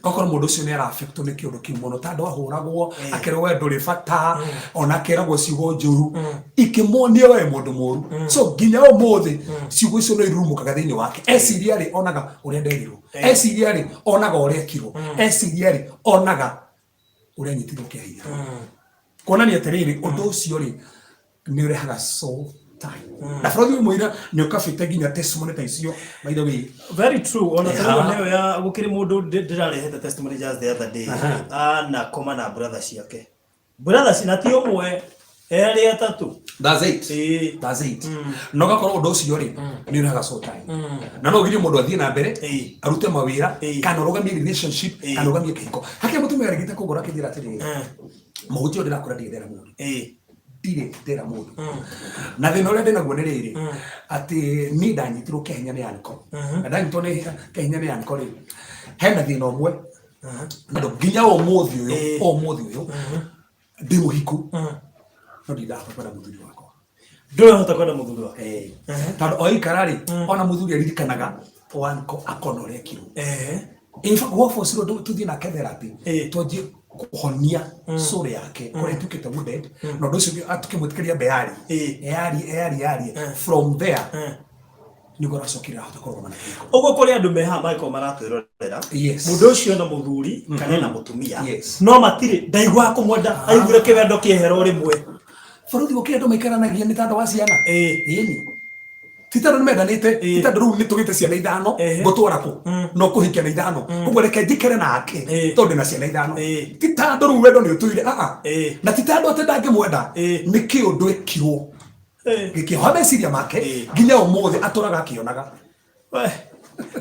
Okorwo mũndũ ũcio nĩ araffectwo nĩ kĩũndũ kĩu mũno, tondũ ahũragwo, akerwo we ndũrĩ bata, ona akeragwo ciugo njũru ikĩmuonia we mũndũ mũru, so nginya ũmũthĩ ciugo icio no irurumũkaga thĩinĩ wake. Eciria rĩ, onaga ũrĩa nderirwo. Eciria rĩ, onaga ũrĩa ekirwo. Eciria rĩ, onaga ũrĩa anyitirwo kĩa hinya. Kuonania atĩrĩrĩ, ũndũ ũcio rĩ, nĩ ũrehaga soul tie. Na bũrũri ũmwe nĩ ũkabĩte nginya testimony ta icio, by the way. Very true. Ona tarĩu nĩyo ya gũkĩrĩ mũndũ ndĩrarehete testimony just the other day. Anakoma na brother ciake. Brother na ti ũmwe, erĩ, atatũ. That's it. That's it. Na ũgakorwo ũndũ ũcio rĩ, nĩ ũrehaga soul tie. Na no ũgirie mũndũ athiĩ na mbere, arute mawĩra, kana ũrũgamie relationship, kana ũrũgamie kĩhiko. Hakĩrĩ mũtumia arĩgĩte kũngora akĩnjĩra atĩrĩrĩ, mũhunjia ũyũ, ndĩrakũra ndirĩ ndera mũndũ. Ndirĩ ndera mũndũ. Na thĩna ũrĩa ndĩnaguo nĩ rĩrĩ, atĩ niĩ ndanyitirwo kĩa hinya nĩ anko. Na ndanyitwo nĩ kĩa hinya nĩ anko rĩ, hena thĩna ũmwe. Andũ nginya ũmũthĩ ũyũ, ũmũthĩ ũyũ ndĩ mũhiku, no ndindahota kwenda mũthuri wakwa. Ndũrahota kwenda mũthuri wake. Tondũ o ikara rĩ, ona mũthuri aririkanaga wanko akona ũrĩa ekirwo. In fact, wabocirwo tũthiĩ nake therapy, twanjie kũhonia soul yake kũrĩa ĩtuĩkĩte wounded, na ũndũ ũcio tukĩmwĩtĩkĩria ambe yarie, yarie, yarie, yarie. From there nĩguo aracokire ahota kũrũgama na kĩhiko. Ũguo kũrĩ andũ me haha mangĩkorwo maratwĩrorera, mũndũ ũcio na mũthuri kana ena mũtumia, no matirĩ ndaiguaga kũmwenda, aiguire kĩwendo kĩehera o rĩmwe. Bũrũri, gũkĩrĩ andũ maikaranagia nĩ tondũ wa ciana. Ĩni ti tondũ nĩ mendanĩte, ti tondũ rĩu nĩ tũgĩte ciana ithano, ngũtwara kũ no kũhikia na ithano, ũguo reke njikare nake tondũ ndĩna ciana ithano. Ti tondũ rĩu wendo nĩ ũtũire, aa, na ti tondũ atĩ ndangĩmwenda, nĩ kĩũndũ ekirwo gĩkĩoha meciria make, nginya ũmũthĩ atũraga akĩonaga. We.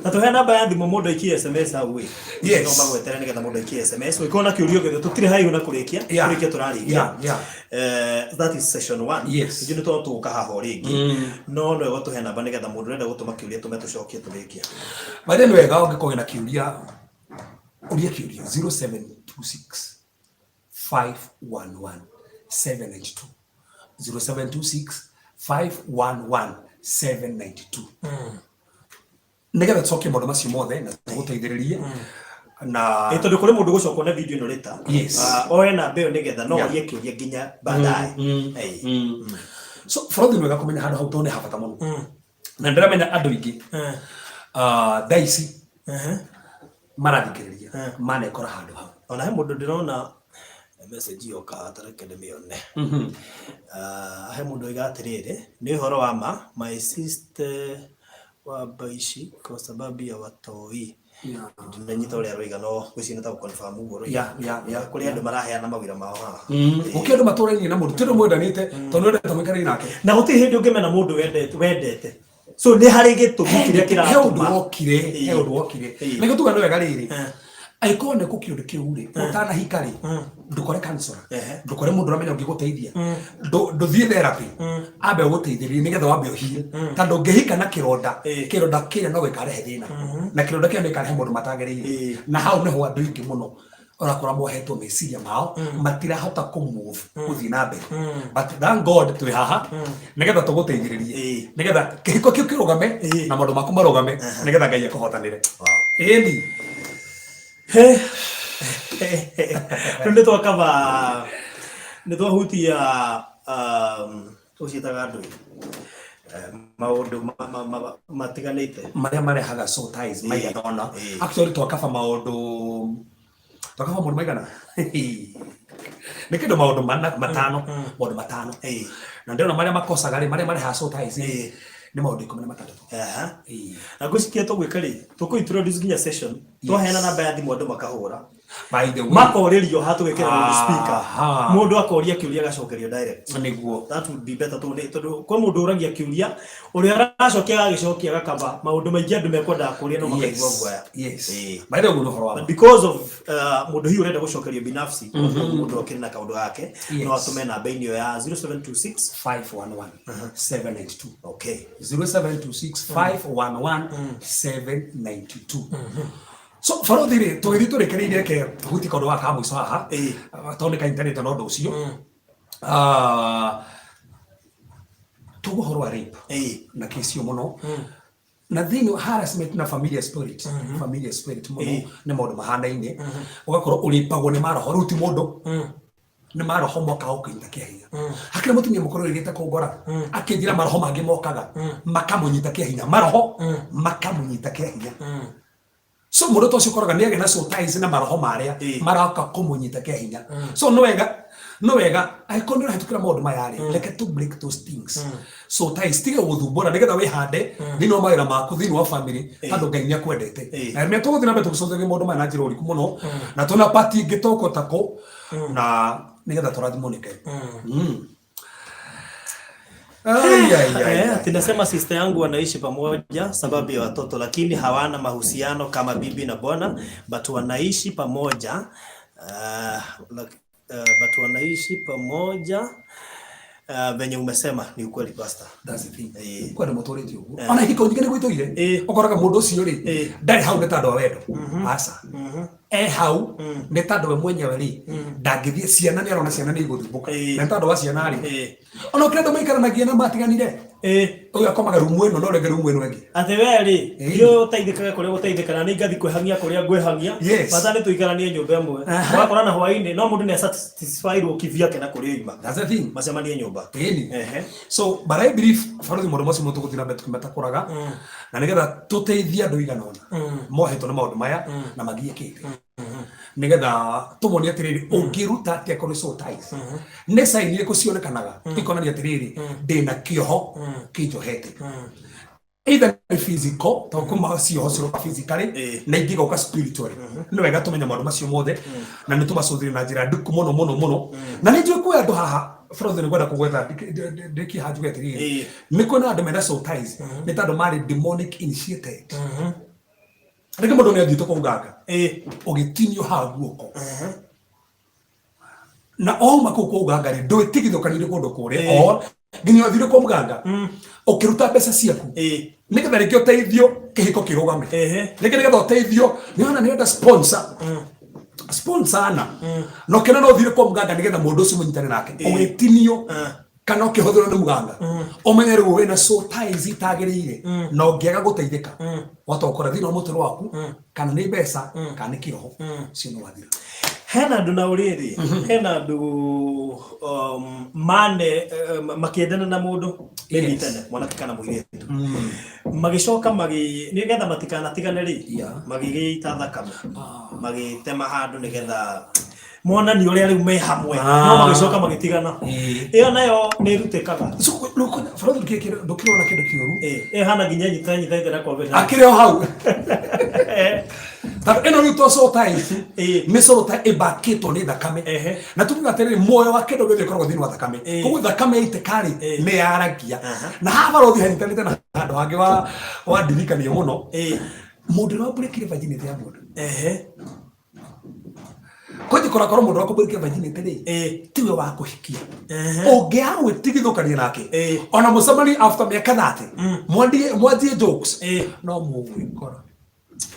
Na tũhe namba ya thimũ mũndũ aikie SMS hau ĩ. Yes. No magwetere nĩgetha mũndũ aikie SMS. Ũngĩkorwo na kĩũria gĩothe tũtirĩ haihu na kũrĩkia. Kũrĩkia tũrarĩkia. That is session 1. Yes. Ithuĩ nĩ tũgũka haha o rĩngĩ. No no wega tũhe namba nĩgetha mũndũ ũrenda gũtũma kĩũria tũme tũcokie tũrĩkie. By the way, nĩ wega ũngĩkorwo wĩna kĩũria ũria kĩũria 0726 511 792 0726 511 792 nĩgetha tũcokie maũndũ macio mothe na tũgũteithĩrĩrie na Ĩ tondũ kũrĩ mũndũ ũgũcoka one video ĩno later. Yes. Oe namba ĩyo nĩgetha no orie kĩũria nginya baadaye. So bũrũri nĩ wega kũmenya handũ hau tondũ nĩ ha bata mũno na ndĩramenya andũ aingĩ thaa ici marathikĩrĩria manekora handũ hau. Ona he mũndũ ndĩrona message yoka ta reke ndĩmĩone. He mũndũ oiga atĩrĩrĩ, nĩ ũhoro wa ma my sister wa baishi kwa sababu ya watoi. Ndinanyita ũrĩa aroiga no ngwĩciria nĩ ta gũ-confirm ũguo aroiga. Kũrĩ andũ maraheana mawĩra mao haha. Gũkĩrĩ andũ matũrainie na mũndũ ti ũndũ mwendanĩte tondũ nĩwendete mũikaranie nake. Na gũtirĩ hĩndĩ ũngĩmena mũndũ wendete. So nĩ harĩ gĩtũmi kĩrĩa He ũndũ kĩratũma. wokire, he ũndũ wokire. Nĩkĩo tuga nĩ wega rĩrĩ. Angĩkorwo nĩ kũ kĩũndũ kĩu rĩ, ũtanahika rĩ, ndũkore counselor, ndũkore mũndũ ũramenya ũngĩgũteithia, ndũthiĩ therapy, ambe agũteithĩrĩrie nĩgetha wambe ũheal. Tondũ ũngĩhika na kĩronda, kĩronda kĩrĩa no gĩkarehe thĩna. Na kĩronda kĩrĩa nĩ gĩkarehe maũndũ matagĩrĩire. Na hau nĩho andũ aingĩ mũno ũrakora mohetwo meciria mao, matirahota kũ move gũthiĩ na mbere. But thank God twĩ haha nĩgetha tũgũteithĩrĩrie, nĩgetha kĩhiko kĩu kĩrũgame na maũndũ maku marũgame, nĩgetha Ngai akũhotanĩre. Ĩni. Rĩu nĩ twakaba nĩ twahutia ũciĩtaga andũ maũndũ matiganĩte marĩa marehaga soul ties maigana ũna. Actually twakaba maũndũ maigana nĩ kĩndũ maũndũ mana matano, maũndũ matano. Na ndĩrona marĩa makosaga rĩ, marĩa marehaga soul ties rĩ, nĩ maũndũ 16. Na ngwĩciria tũgwĩka rĩ, tũkũ introduce nginya session, twaheana namba ya thimũ andũ makahũra. By the way, makorĩrio ha tũgekĩra mũndũ speaker. Mũndũ akoria kĩũria agacokerio direct. Nĩguo. That would be better tondũ kwĩ mũndũ ũragia kĩũria, ũrĩa aracokia agagĩcokia agakaba maũndũ maingĩ andũ mekwendaga kũria no makaigua guoya. Yes. By the way, ũguo nĩ ũhoro wa ma. But because of mũndũ hihi ũrenda gũcokerio binafsi, mũndũ akĩrĩ na kaũndũ gake, no atũme namba-inĩ ĩyo ya 0726 511 792. Okay. 0726 511 792. So barothi rĩ, tũgĩthiĩ tũrĩkĩrĩirie reke huti kaũndũ gaka ka mũico haha, tondũ nĩ kanyitanĩte na ũndũ ũcio. Tuge ũhoro wa rape na kĩcio mũno na thĩinĩ wa harassment na familiar spirit, familiar spirit mũno nĩ maũndũ mahanaine. Ũgakorwo ũrĩpagwo nĩ maroho, rĩu ti mũndũ, nĩ maroho mokaga gũkũnyita kĩa hinya. Hakĩrĩ mũtumia mũkũrũ ũrĩgĩte kũngora akĩnjĩra maroho mangĩ mokaga makamũnyita kĩa hinya, maroho makamũnyita kĩa hinya. So mũndũ ta ũcio ũkoraga nĩ agĩa na soul ties na maroho marĩa maroka kũmũnyita kĩa hinya. So nĩ wega, nĩ wega angĩkorwo nĩ ũrahĩtũkĩra maũndũ maya rĩ, reke to break those things. So ties tiga gũthumbũra nĩgetha wĩhande thĩinĩ wa mawĩra maku, thĩinĩ wa family, tondũ Ngai nĩ akwendete. Na nĩ tũgũthiĩ na mbere tũgĩcokagia maũndũ maya na njĩra ũriku mũno, na twĩna part ĩngĩ tũkũta kũ, na nĩgetha tũrathimwo nĩ Ngai. Ai, ai, ai, ai. Ati nasema sister yangu wanaishi pamoja sababu ya watoto, lakini hawana mahusiano kama bibi na bwana, but wanaishi pamoja but wanaishi pamoja venye umesema ni ukweli pastor. That's the thing. Kwenda mũtũrĩte ũguo. Ona hiko nyingĩ nĩ gwĩtũire. Ũkoraga mũndũ ũcio rĩ, ndarĩ hau nĩ tondũ wa wendo. Aca. Hau nĩ tondũ we mwenyewe rĩ, ndangĩthiĩ, ciana nĩ arona ciana nĩ igũthumbũka. Na nĩ tondũ wa ciana rĩ, ona ũkĩrĩ andũ maikaranagia na matiganire. Ũyũ akomaga rumu ĩno na ũrĩa ũngĩ rumu ĩno ĩngĩ. Atĩ we rĩ, nĩ ũteithĩkaga kũrĩa ũgũteithĩka na nĩ ngathi kwĩhang'ia kũrĩa ngwĩhang'ia. Bata nĩ tũikaranie nyũmba ĩmwe. Ũgakora na hwaĩ-inĩ, no mũndũ nĩ satisfied kivyake na kũrĩa oima. That's the thing. Macemanie nyũmba. Ĩni. So, but I believe barothi maũndũ macio tũgũthiĩ na mbere tũkĩmatakũraga, na nĩgetha tũteithie andũ igana ũna mohetwo nĩ maũndũ maya na magiĩkĩte. Nĩgetha tũmonie atĩrĩrĩ, ũngĩruta atĩa kũrĩ soul ties? Nĩ sign irĩkũ cionekanaga ikonania atĩrĩrĩ, ndĩna kĩoho kĩnjohete. Either nĩ physical, tondũ kuma cioho ciroka physically, na ingĩ igoka spiritually. Nĩ wega tũmenye maũndũ macio mothe, na nĩ tũmacũthĩrĩrie na njĩra ndiku mũno mũno mũno. Na nĩ njũĩ kwĩ andũ haha, Frozen nĩ ngwenda kũgweta, ndĩkie haha njuge atĩrĩrĩ, nĩ kwĩna andũ mena soul ties, nĩ tondũ marĩ demonic initiated. Rĩngĩ mũndũ nĩ athiĩte kwa muganga, ũgĩtinio haha guoko, na ouma kũu kwa muganga rĩ, ndwĩtigithũkanire kũndũ kũrĩa, or nginya ũthire kwa muganga ũkĩruta mbeca ciaku nĩgetha rĩngĩ ũteithio kĩhiko kĩrũgame, rĩngĩ nĩgetha ũteithio nĩona nĩenda sponsor, sponsor ana na ũkĩona no ũthire kwa muganga nĩgetha mũndũ ũcio mũnyitane nake, ũgĩtinio kana ũkĩhũthĩrwo nĩ muganga, ũmenye rĩu wĩna soul ties itagĩrĩire, na ũngĩaga gũteithĩka watokora thĩinĩ wa mũtũrĩre waku, kana nĩ mbeca kana nĩ kĩroho, cio nĩ wathira. Hena andũ na ũrĩrĩ, hena andũ mane makĩendana na mũndũ maybe tene, mwanake kana mũirĩtu, magĩcoka magĩ nĩgetha matikanatigane rĩ, magĩgĩita thakame, magĩtema handũ nĩgetha monani ũrĩa rĩu me hamwe, no magĩcoka magĩtigana. Ĩyo nayo nĩ ĩrutĩkaga. So, bũrũri ndũkĩrona kĩndũ kĩũru. Ĩyo hana nginya nyita nyita na kwa akĩrĩ o hau, tondũ ĩno rĩu to soul tie ici, nĩ soul tie ĩmbakĩtwo nĩ thakame, na tukiuga atĩrĩrĩ, muoyo wa kĩndũ gĩothe ũkoragwo thĩinĩ wa thakame. Koguo thakame yaitĩka rĩ, nĩ yaragia. Na haha barothi hanyitanĩte na handũ hangĩ wa wandirikania mũno, mũndũ ũrĩa wambũrĩkire virginity ya mũndũ. Kwanjikora korwo mũndũ wakũmbũrĩkire virginity rĩ, tiwe wa kũhikia, ũngĩaga gwĩtigithũkania nake, ona mũcemanie after mĩaka 30, mwanjie jokes, no mũgwĩkora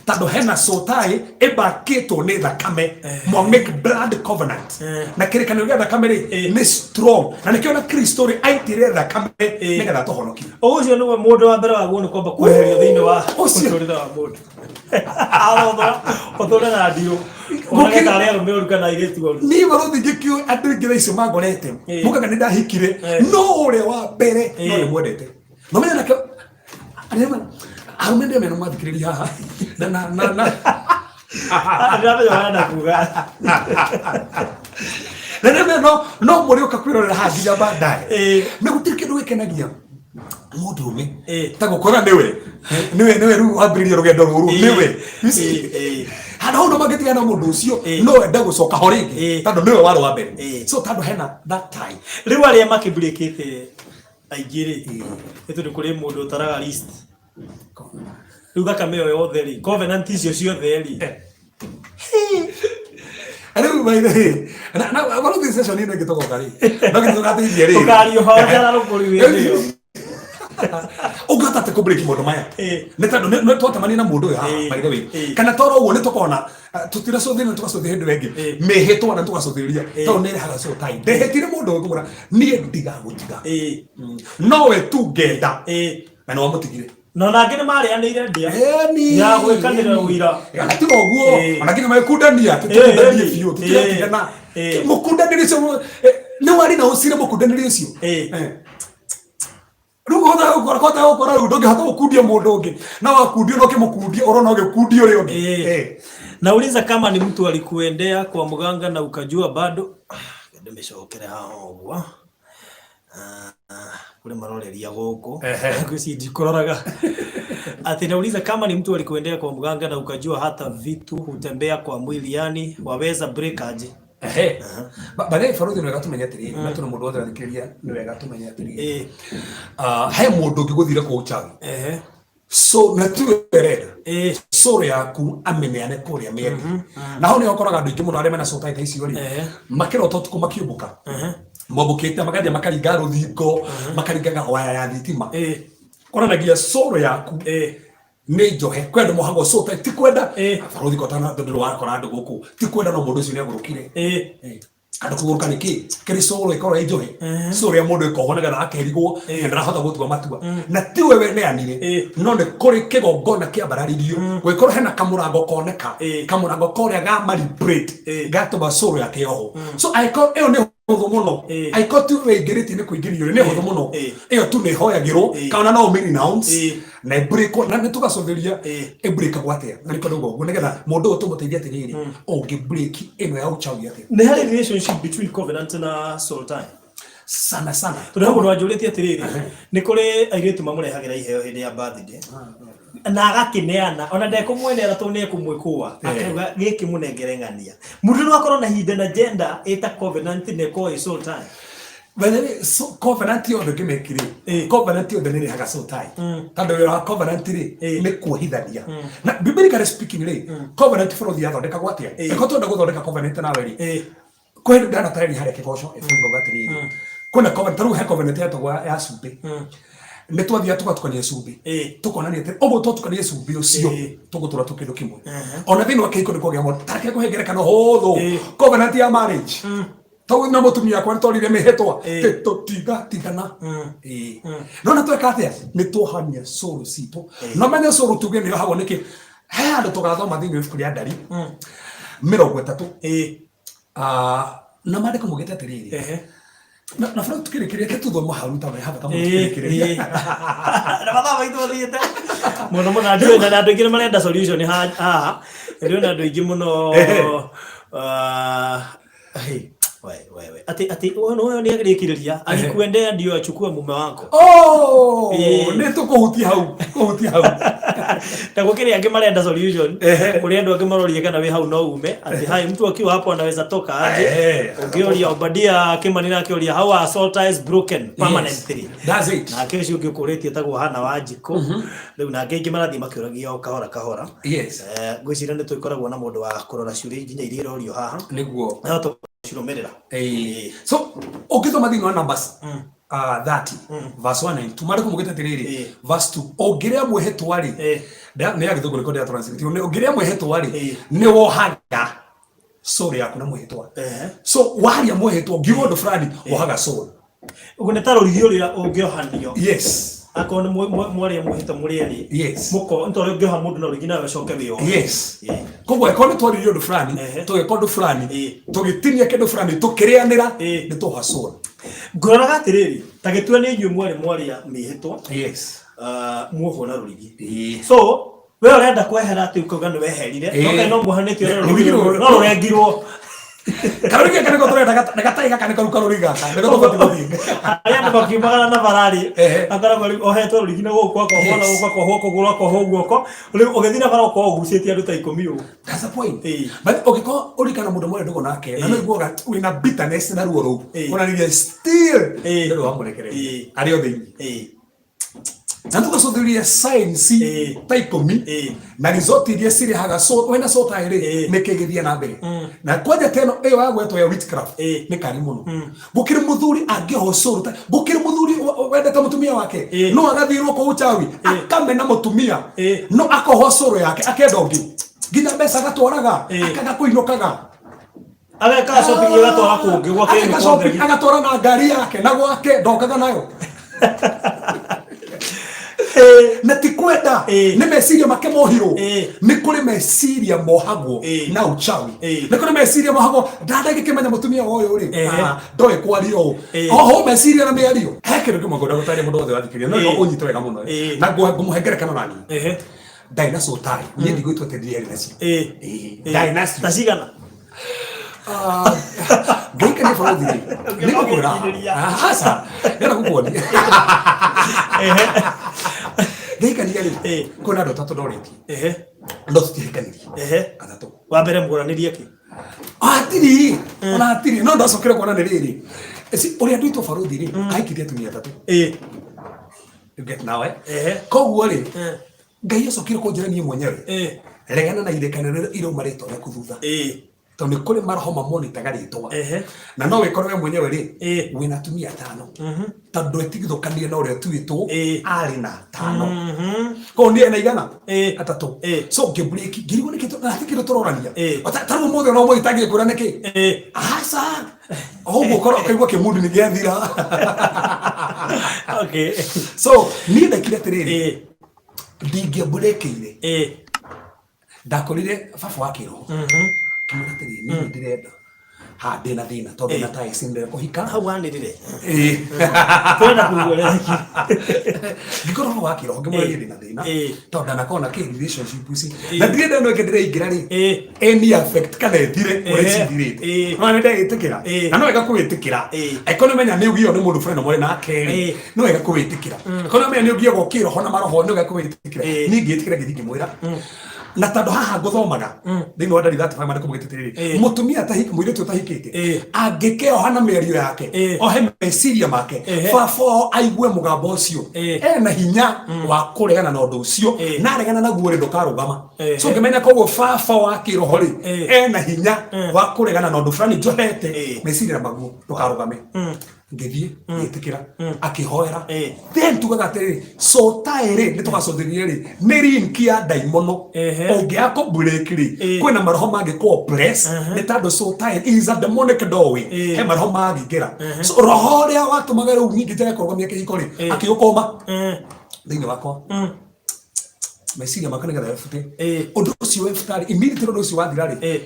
tondũ hena soul tie ĩmbakĩtwo nĩ thakame, mwa make blood covenant, na kĩrĩkanĩro gĩa thakame rĩ, nĩ strong, na nĩkĩo na Kristo rĩ aitire thakame nĩgetha tũhonokie. Ũcio nĩwe mũndũ wa mbere waguo nĩ kwamba kweherio thĩinĩ wa Ũcio. mũtũrĩre wa mũndũ. Arothora ũtũre na ndiũ onage tarĩ arũme oru kana airĩtu oru. Niĩ barũthi ngĩkĩũĩ andũ aingĩ thaa icio mangorete mugaga nĩ ndahikire, no ũrĩa wa mbere no nĩ mwendete no menya nake arũme ndĩ mena mwathikĩrĩria haha na na na na Ndĩramenya ũrenda kuga. Na nĩ no no mũrĩũka kwĩrorera haha nginya baadaye. Nĩ gũtirĩ kĩndũ gĩkenagia mũndũrũme ta gũkora nĩwe rĩu wambĩrĩria rũgendo rũrũ, nĩwe. You see? Handũ hau no mangĩtigana na mũndũ ũcio, no ende gũcoka ho rĩngĩ, tondũ nĩwe warĩ wa mbere. So tondũ hena that time. Rĩu arĩa makĩmburĩkĩte aingĩ rĩ, nĩ tondũ kũrĩ mũndũ ũtaraga list rĩu thakame ĩyo yothe rĩ, covenant icio ciothe rĩ. Rĩu by the way, na barũthi session ĩno ĩngĩ tũgoka rĩ, no nginya tũgateithia rĩ. Ũkaria ũhoro njararũkũri wĩndĩ ĩyo. Ũngĩhota atĩ kũbreak maũndũ maya, nĩ tondũ nĩ twacemania na mũndũ ũyũ haha, by the way, kana toro ũguo nĩ tũkona tũtiracũthĩrĩria na tũgacũthĩrĩria hĩndĩ ĩyo ĩngĩ mĩhĩtwa na tũgacũthĩrĩria, tondũ nĩ ĩrehaga soul tie. Ndehĩtire mũndũ ũyũ ngũmwĩra niĩ ndigagũtiga, nowe tu ngenda, na nĩ wamũtigire. Na ona angĩ nĩ marĩanĩire ndĩa Eni. ya gwĩkanĩra ũira. Ona tiga ũguo, ona nginya magĩkundania, tũtikundanie biũ, tũtiratigana. Mũkundanĩri ũcio, nĩ warĩ na ũcire mũkundanĩri ũcio. Rĩu ũhota gũkora, kũhota gũkora rĩu ndũngĩhota gũkundia mũndũ ũngĩ, na wakundio no ũkĩmũkundia ũrona ũgĩkundia ũrĩa ũngĩ. Nauliza kama ni mtu alikuendea kwa mganga na ukajua bado. Ndĩmĩcokere haha ũguo. Ah, kũrĩ maroreria gũkũ. Ngwĩciria ndikũroraga. Ati nauliza kama ni mtu alikuendea kwa mganga na ukajua hata vitu hutembea kwa mwili, yani waweza break aje? Ehe. By the way, barothi, nĩ wega tũmenye atĩrĩrĩ, na tũna mũndũ wothe ũrathikĩrĩria, nĩ wega tũmenye atĩrĩrĩ, ah, he mũndũ ũngĩ gũthire kũu chawi, so na tiwe ũrenda soul yaku amĩneane kũrĩa mĩendia, na hau nĩho ũkoraga andũ aingĩ mũno arĩa mena soul tie ta icio rĩ, makĩrota ũtukũ makĩũmbũka, mombũkĩte magathiĩ makaringa rũthingo, makaringaga waya ya thitima, konanagia soul yaku nĩ njohe. Kwĩ andũ mohagwo soul tie, ti kwenda. Barothi kotana tondũ wakora andũ gũkũ ti kwenda, no mũndũ ũcio nĩ agũrũkire. Andũ kũgũrũka nĩ kĩ kĩrĩ soul ĩkorwo ĩ njohe, soul ya mũndũ ĩkohwo nĩgetha akerigwo na ndarahota gũtua matua, na tiwe weneanire, no nĩ kũrĩ kĩgongona kĩambararirio, gũgĩkorwo hena kamũrango koneka, kamũrango korĩa ga malibrate, gatũma soul yake yohwo. So angĩkorwo ĩyo nĩ hũthũ mũno, angĩkorwo tiwe weingĩrĩtie nĩ kũingĩrio rĩ, nĩ hũthũ mũno. Ĩyo tu nĩ ĩhoyagĩrwo kana no ũmĩ renounce na ĩbreakwo, na nĩ tũgacũthĩria ĩbreakagwo atĩa, na nĩkĩo ndauga ũguo nĩgetha mũndũ ũyũ tũmũteithie atĩrĩrĩ, ũngĩ break ĩno ya ũchawi atĩa? Nĩ harĩ relationship between covenant na soul tie? Sana sana. Tondũ he mũndũ wanjũrĩtie atĩrĩrĩ, nĩ kũrĩ airĩtu mamũrehagĩra iheo hĩndĩ ya birthday na agakĩneana, ona ndekũmwenera tondũ nĩ ekũmwĩkũa, akauga gĩkĩ mũnengere ng'ania. Mũndũ no akorwo na hinda na gender ĩta covenant na ĩkorwo ĩ soul tie? By the way, so covenant yothe ngĩmĩki rĩ, covenant yothe nĩ ĩrehaga soul tie. Tondũ wĩra wa covenant rĩ, nĩ kuohithania. Na biblically speaking rĩ, covenant bũrũri yathondekagwo atĩa? Ĩko twenda gũthondeka covenant nawe rĩ, kwĩ hĩndĩ ndanatarĩria harĩa kĩgoco ibuku ngauga atĩrĩrĩ, kwĩna covenant, ta rĩu he covenant yetagwo ya cumbĩ. Nĩ twathiaga tũgatukania cumbĩ, tũkonania atĩ ũguo twatukania cumbĩ ũcio tũgũtũra tũ kĩndũ kĩmwe. Ona thĩinĩ wa kĩhiko nĩ kwagĩa maũndũ. Ta reke ngũhe ngerekano hũthũ, covenant ya marriage. Tau na mũtumia wakwa nĩtwarire mĩhĩtwa tũtigatigana. No na tweka atĩa? Nĩ twohania soul citũ. No menye soul tuge nĩ yohagwo nĩkĩ? He handũ tũgathoma thĩinĩ wa ibuku rĩa Ndari 30. Na maandĩko maugĩte atĩrĩrĩ, na bro tukĩrĩkĩrĩria ke tuthoma hau ta ha bata mũno tukĩrĩkĩrĩria. Na mathaa maitũ mathiĩte mũno mũno, ndiũĩ na andũ aingĩ nĩ marenda solution haha, ndĩrona andũ aingĩ mũno. Hey, we, we, we. Ati ati huyo ni agĩrĩkĩrĩria alikuendea ndio achukue mume wako. Oh, nĩ tũkũhutia hau, kũhutia hau. Na gũkĩrĩ angĩ marenda solution. Kũrĩ andũ angĩ maroria kana wĩ hau no ume, ati hai mtu akiwa hapo anaweza toka aje. Ũngĩũria Obadia Kimani nake ũria how are soul ties broken permanently. Yes. That's it. Nake ũcio ũngĩ ũkũrĩtie etagwo Hana Wanjikũ. Rĩu nake aingĩ marathiĩ makĩũragia o kahora kahora. Ngwĩciria nĩ tũkoragwo na mũndũ wa kũrora ciũria nginya iria irorio haha. Nĩguo. No tũcirũmĩrĩra. So ũngĩthoma thĩinĩ wa Numbers 30 verse 1 and 2, maandĩko maugĩte atĩrĩrĩ, verse 2, ũngĩrĩa mwĩhĩtwa rĩ, nĩ ya gĩthũngũ nĩkĩo ndĩra translate, ũngĩrĩa mwĩhĩtwa rĩ, nĩ wohaga soul yaku na mwĩhĩtwa. So waria mwĩhĩtwa ũngiuga ũndũ fulani, wohaga soul. Ũguo nĩ ta rũrigi ũrĩa ũngĩohanio. Yes. Akorwo nĩ mwaria mwĩhĩtwa mũrĩ erĩ. Yes. Mũko, nĩ ta ũrĩa ũngĩoha mũndũ na rũrigi nawe ũcoke wĩohe. Yes. Koguo angĩkorwo nĩ twaririe ũndũ fulani, tũgĩka ũndũ fulani, tũgĩtinia kĩndũ fulani, tũkĩrĩanĩra, nĩ twoha soul. Ngũroraga atĩrĩrĩ, ta gĩtue nĩ inyuĩ mwarĩ mwaria mĩhĩtwa. Yes. Muohwo na rũrigi. So we ũrenda kwehera atĩ ũkauga nĩ weherire, no kaĩ no muohanĩtio na rũrigi rũu, no rũrengirwo. Karũrigi gaka nĩko tũrenda, gatarĩ gaka nĩko rĩu karũrigi gaka nĩko tũbatiĩ gũthiĩ. Arĩa andũ makiumagara na bararĩ, akoragwo rĩu ohetwo rũrigi na gũkũ, akohwo na gũkũ, akohwo kũgũrũ, akohwo guoko, rĩu ũgĩthiĩ na bara ũkorwo ũgucĩtie andũ ta 10 ũguo. That's the point. But ũngĩkorwo ũrikana mũndũ mwarĩ ndũgũ nake, na no iguaga wĩna bitterness na ruo rũu, onanirie still ndũrĩ wamũrekereria arĩ o thĩinĩ. Na tũgacũthĩrĩria science ta 10 na result iria cirehaga, so wena so ta rĩ, nĩkĩ gĩthiĩ na mbere na kwanja ta ĩno ĩyo ya gwetwo ya witchcraft nĩ kari mũno. Gũkĩrĩ mũthuri angĩohwo cũrũ ta gũkĩrĩ mũthuri wendete mũtumia wake, no agathirwo kũu chawi akamena mũtumia, no akohwo cũrũ yake akenda ũngĩ, nginya mbeca agatwaraga, akaga kũinũkaga. Ageka shopping agatwara kũngĩ gwake. Ageka shopping agatwara na ngari yake na gwake ndokaga nayo, na ti kwenda, nĩ meciria make mohirwo. Nĩ kũrĩ meciria mohagwo na uchawi, nĩ kũrĩ meciria mohagwo ndandagĩkĩmenya mũtumia wa ũyũ rĩ, ndoĩ kwaria ũũ, oho meciria na mĩario. He kĩndũ kĩmwe ngwenda gũtarĩria mũndũ wothe wathikĩrĩria, no ũnyite wega mũno, na ngũmũhe ngerekano na niĩ ndarĩ na soul tie. Niĩ ndigwĩtua atĩ ndiarĩ nacio. Ndarĩ nacio. Ta cigana? Ngai kana bũrũri rĩ, nĩ ngũkwĩra aca ndĩrenda gũkuonia ngĩhikania rĩ, kwĩna andũ atatũ ndorĩtie no tũtiahikanirie atatũ. Wa mbere mũgũranĩrie kĩ? Hatirĩ ona hatirĩ, no ndacokire kuona nĩ rĩrĩ, ũrĩa ndwĩtwo barũthi rĩ, ahikirie atumia atatũ. You get now, eh? Koguo rĩ, Ngai acokire kũnjĩra niĩ mwenyewe, regana na irekanĩro irauma rĩtwa rĩaku thutha, tondũ nĩ kũrĩ maroho mamonitaga rĩtwa, na no wĩkore we mwenyewe rĩ, wĩna atumia atano, tondũ ndwetigithũkanie na ũrĩa tuĩtwo arĩ na atano. Koguo niĩ na igana atatũ. So ngĩbreki, ngĩrigwo nĩkĩ hatirĩ kĩndũ tũrorania. Ta rĩu ũmũthĩ ona ũmũthĩ itangĩkwĩra nĩkĩ, aca ũguo ũkorwo ũkaigua kĩmundu nĩ gĩathira. So niĩ ndekire atĩrĩrĩ, ndingĩamburekeire, ndakorire baba wa kĩroho, ngĩmwĩra atĩrĩrĩ, niĩ ndĩrenda ha ndĩna thĩna tondũ na ta ici ndĩrenda kũhika. Hau wanĩrĩre. Tũrenda kũigua ũrĩa wekire. Ngĩkorwo baba wa kĩroho, ngĩmwĩra niĩ ndĩna thĩna tondũ ndanakorwo na kĩ relationship ici, na ndirenda ĩno ĩngĩ ndĩraingĩra rĩ, any affect kana ĩthire ũrĩa cithirĩte. No nĩ ndegĩtĩkĩra, na no wega kũwĩtĩkĩra angĩkorwo nĩ ũmenya nĩ ũgio nĩ mũndũ fulani mũrĩ nake rĩ, no wega kũwĩtĩkĩra. Angĩkorwo nĩ ũmenya nĩ ũgiagwo kĩroho na maroho, nĩ wega kũwĩtĩkĩra. Niĩ ngĩtĩkĩra, ngĩthiĩ ngĩmwĩra. Na tondũ haha ngũthomaga thĩinĩ wa Ndari 35 maandĩko maugĩte atĩrĩrĩ, mũtumia mũirĩtu ũtahikĩte angĩkeoha na mĩario yake, ohe meciria make, baba wao aigue mũgambo ũcio, ena hinya wa kũregana na ũndũ ũcio, na aregana naguo rĩ, ndũkarũgama. So ngĩmenya koguo baba wa kĩroho rĩ, ena hinya wa kũregana na ũndũ fulani njohete meciria maguo ndũkarũgame. Ngĩthiĩ ngĩtĩkĩra, akĩhoera. Then tugaga atĩrĩrĩ, soul tie rĩ, nĩ tũgacũthĩrĩrie rĩ, nĩ link ya ndaimono. Ũngĩaga kũ break rĩ, kwĩna maroho mangĩ kũ oppress, nĩ tondũ soul tie is a demonic doorway. He maroho mangĩingĩra. So roho ũrĩa watũmaga rĩu ningĩ njage kũrũgamia kĩhiko rĩ, akĩũkũma thĩinĩ wakwa, meciria makwa nĩgetha webute ũndũ ũcio. Webutarĩ immediately ũndũ ũcio wathira rĩ,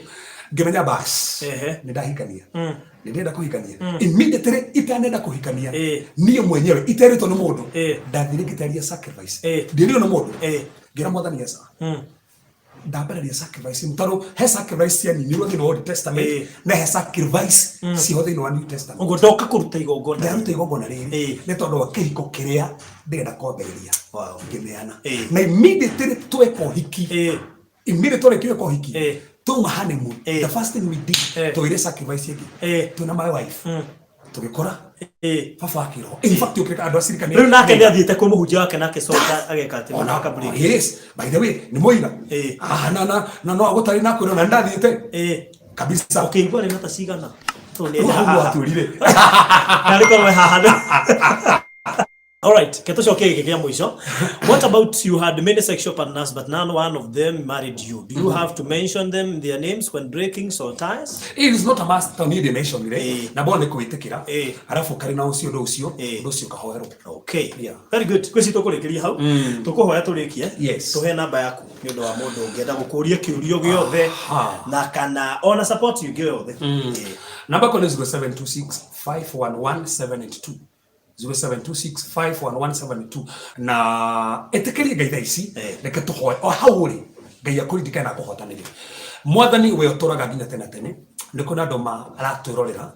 ngĩmenya bas, nĩ ndahikania, nĩ ndĩrenda kũhikania. Immediately itanenda kũhikania, niĩ mwenyewe iterĩtwo nĩ mũndũ, ndathire ngĩtaria sacrifice. Ndĩrĩo nĩ mũndũ, ngĩra Mwathani Esa, ndambĩrĩria sacrifice, tondũ he sacrifice cianinirwo thĩinĩ wa Old Testament, na he sacrifice ciho thĩinĩ wa New Testament. Ũguo ndoka kũruta igongona. Ndaruta igongona rĩrĩ nĩ tondũ wa kĩhiko kĩrĩa ndĩrenda kwambĩrĩria. Ngĩneana, na immediately tweka ũhiki, immediately twarĩkia gwĩka ũhiki, twauma honeymoon, the first thing we did, twĩre sacrifice ĩngĩ, twĩna my wife, tũgĩkora baba wa kĩroho, in fact ũkĩreka andũ acirikane. Rĩu nake nĩ athiĩte kwĩ mũhunjia wake, nake coka ageka atĩ Ona aka break. Yes, by the way, nĩ mũira. Ah, na no agũtarĩ na kwĩrwo na ndathiĩte kabisa. Ũkĩigua rĩ na ta cigana? Tondũ nĩ Rĩu hau haha. atwĩrire. Narĩ korwo haha. All right, ke tũcokie gĩkĩ kĩa mũico. What about you had many sexual partners but none one of them married you? Do you have to mention them, their names, when breaking soul ties? It is not a must, tondũ niĩ ndĩmentionire, na bo nĩ kwĩtĩkĩra, arabu karĩ na ũcio ũndũ ũcio, ũndũ ũcio ũkahoerwo. Okay. Yeah. Very good. Kwĩci tũkũrĩkĩria hau. Tũkũhoya tũrĩkie. Yes. Tũhe namba yaku nĩ ũndũ wa mũndũ ũngĩenda gũkũria kĩũrio gĩothe na kana ona support ĩngĩ yothe. Namba yakwa nĩ 0726 511 782, 0726 511 782. Na ĩtĩkĩrie Ngai thaa ici, reke tũhoe o hau ũrĩ, Ngai akũririkane na akũhotanĩre. Mwathani, we ũtũraga nginya tene tene, nĩ kũrĩ andũ maratwĩrorera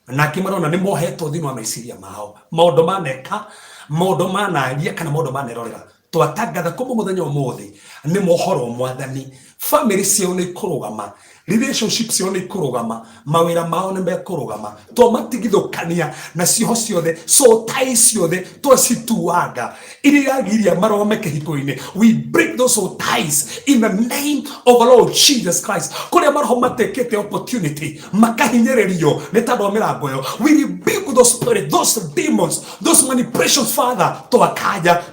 nake marona nĩ mohetwo thĩinĩ wa meciria mao, maũndũ maneka, maũndũ manaria, kana maũndũ manerorera. Twatangatha kuma mũthenya ũmũthĩ nĩ mohoro, Mwathani, family ciao nĩ ikũrũgama, relationship ciao nĩ ikũrũgama, mawĩra mao nĩ mekũrũgama. Twamatigithũkania na cioho ciothe, soul tie ciothe twacituanga iria iragiria marome kĩhiko-inĩ. We break those soul ties in the name of our Lord Jesus Christ. Kũrĩa maroho matekĩte opportunity makahinyĩrĩrio nĩ tondũ wa mĩrango ĩyo, we rebuke those spirit, those demons, those manipulations. Father, twakanja.